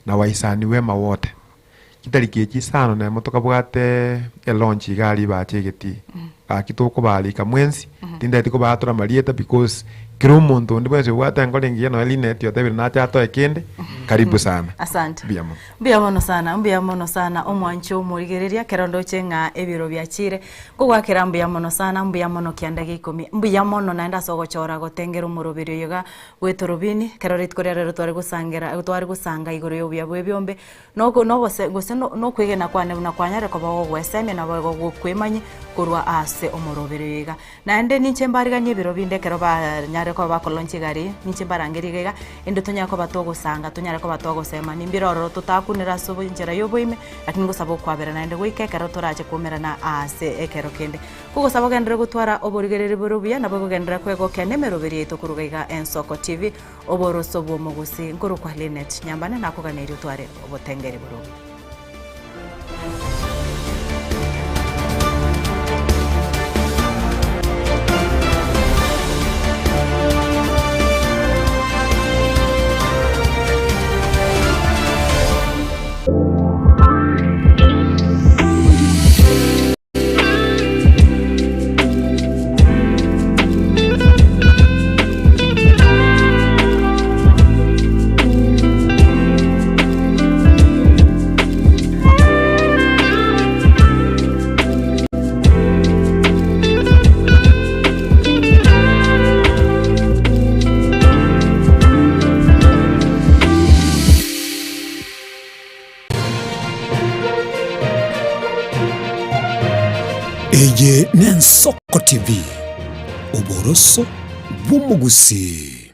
na waisani wema wote, Chitariki echi isano nemo tokabwate elaunch iga aria ribacha egetii. Gaki tokobarika mwensi, tindeti kobatora amarieta because kera omonto onde bwensi obwate enkoro engiya nonya Linet otebire nache atoe kende, karibu sana. Asante. Mbuya mono. Mbuya mono sana, mbuya mono sana omwanchi omorigereria ekero ndoche ng'a ebiro biachire, nkogwakera mbuya mono sana, mbuya mono kianda gia ikomi, mbuya mono naende ase ogochora gotengera omoroberi oyo iga bw'etorobini, ekero rituko ria rero tware gosangera tware gosanga igoro ya obuya bwa ebiombe, Noko nobose gose nokwegena kwane buna kwanyare koba gogwesemia naboigo gokwemanyia korwa ase omoroberi oyo iga. Naende ninche mbariganie ebiro binde ekero banyare koba bakolonchia egari eye, ninche mbarangerie iga iga, ende tonyare koba togosanga, tonyare koba togosemania, mbire ororo totakunera ase enchera ya oboime, lakini ngosaba okwabera naende goika ekero torache koumerana ase ekero kende. Kogosaba ogenderere gotwara oborigereri bore obuya, naboigo ogenderere kwegokia na emeroberi yaito koruga iga Ensoko TV. Oboroso bw'omogusi nkorokwa Linet Nyambane nakoganeirie otware obotengeri bore obuya. Eye n'Ensoko TV, oboroso bw'omogusii.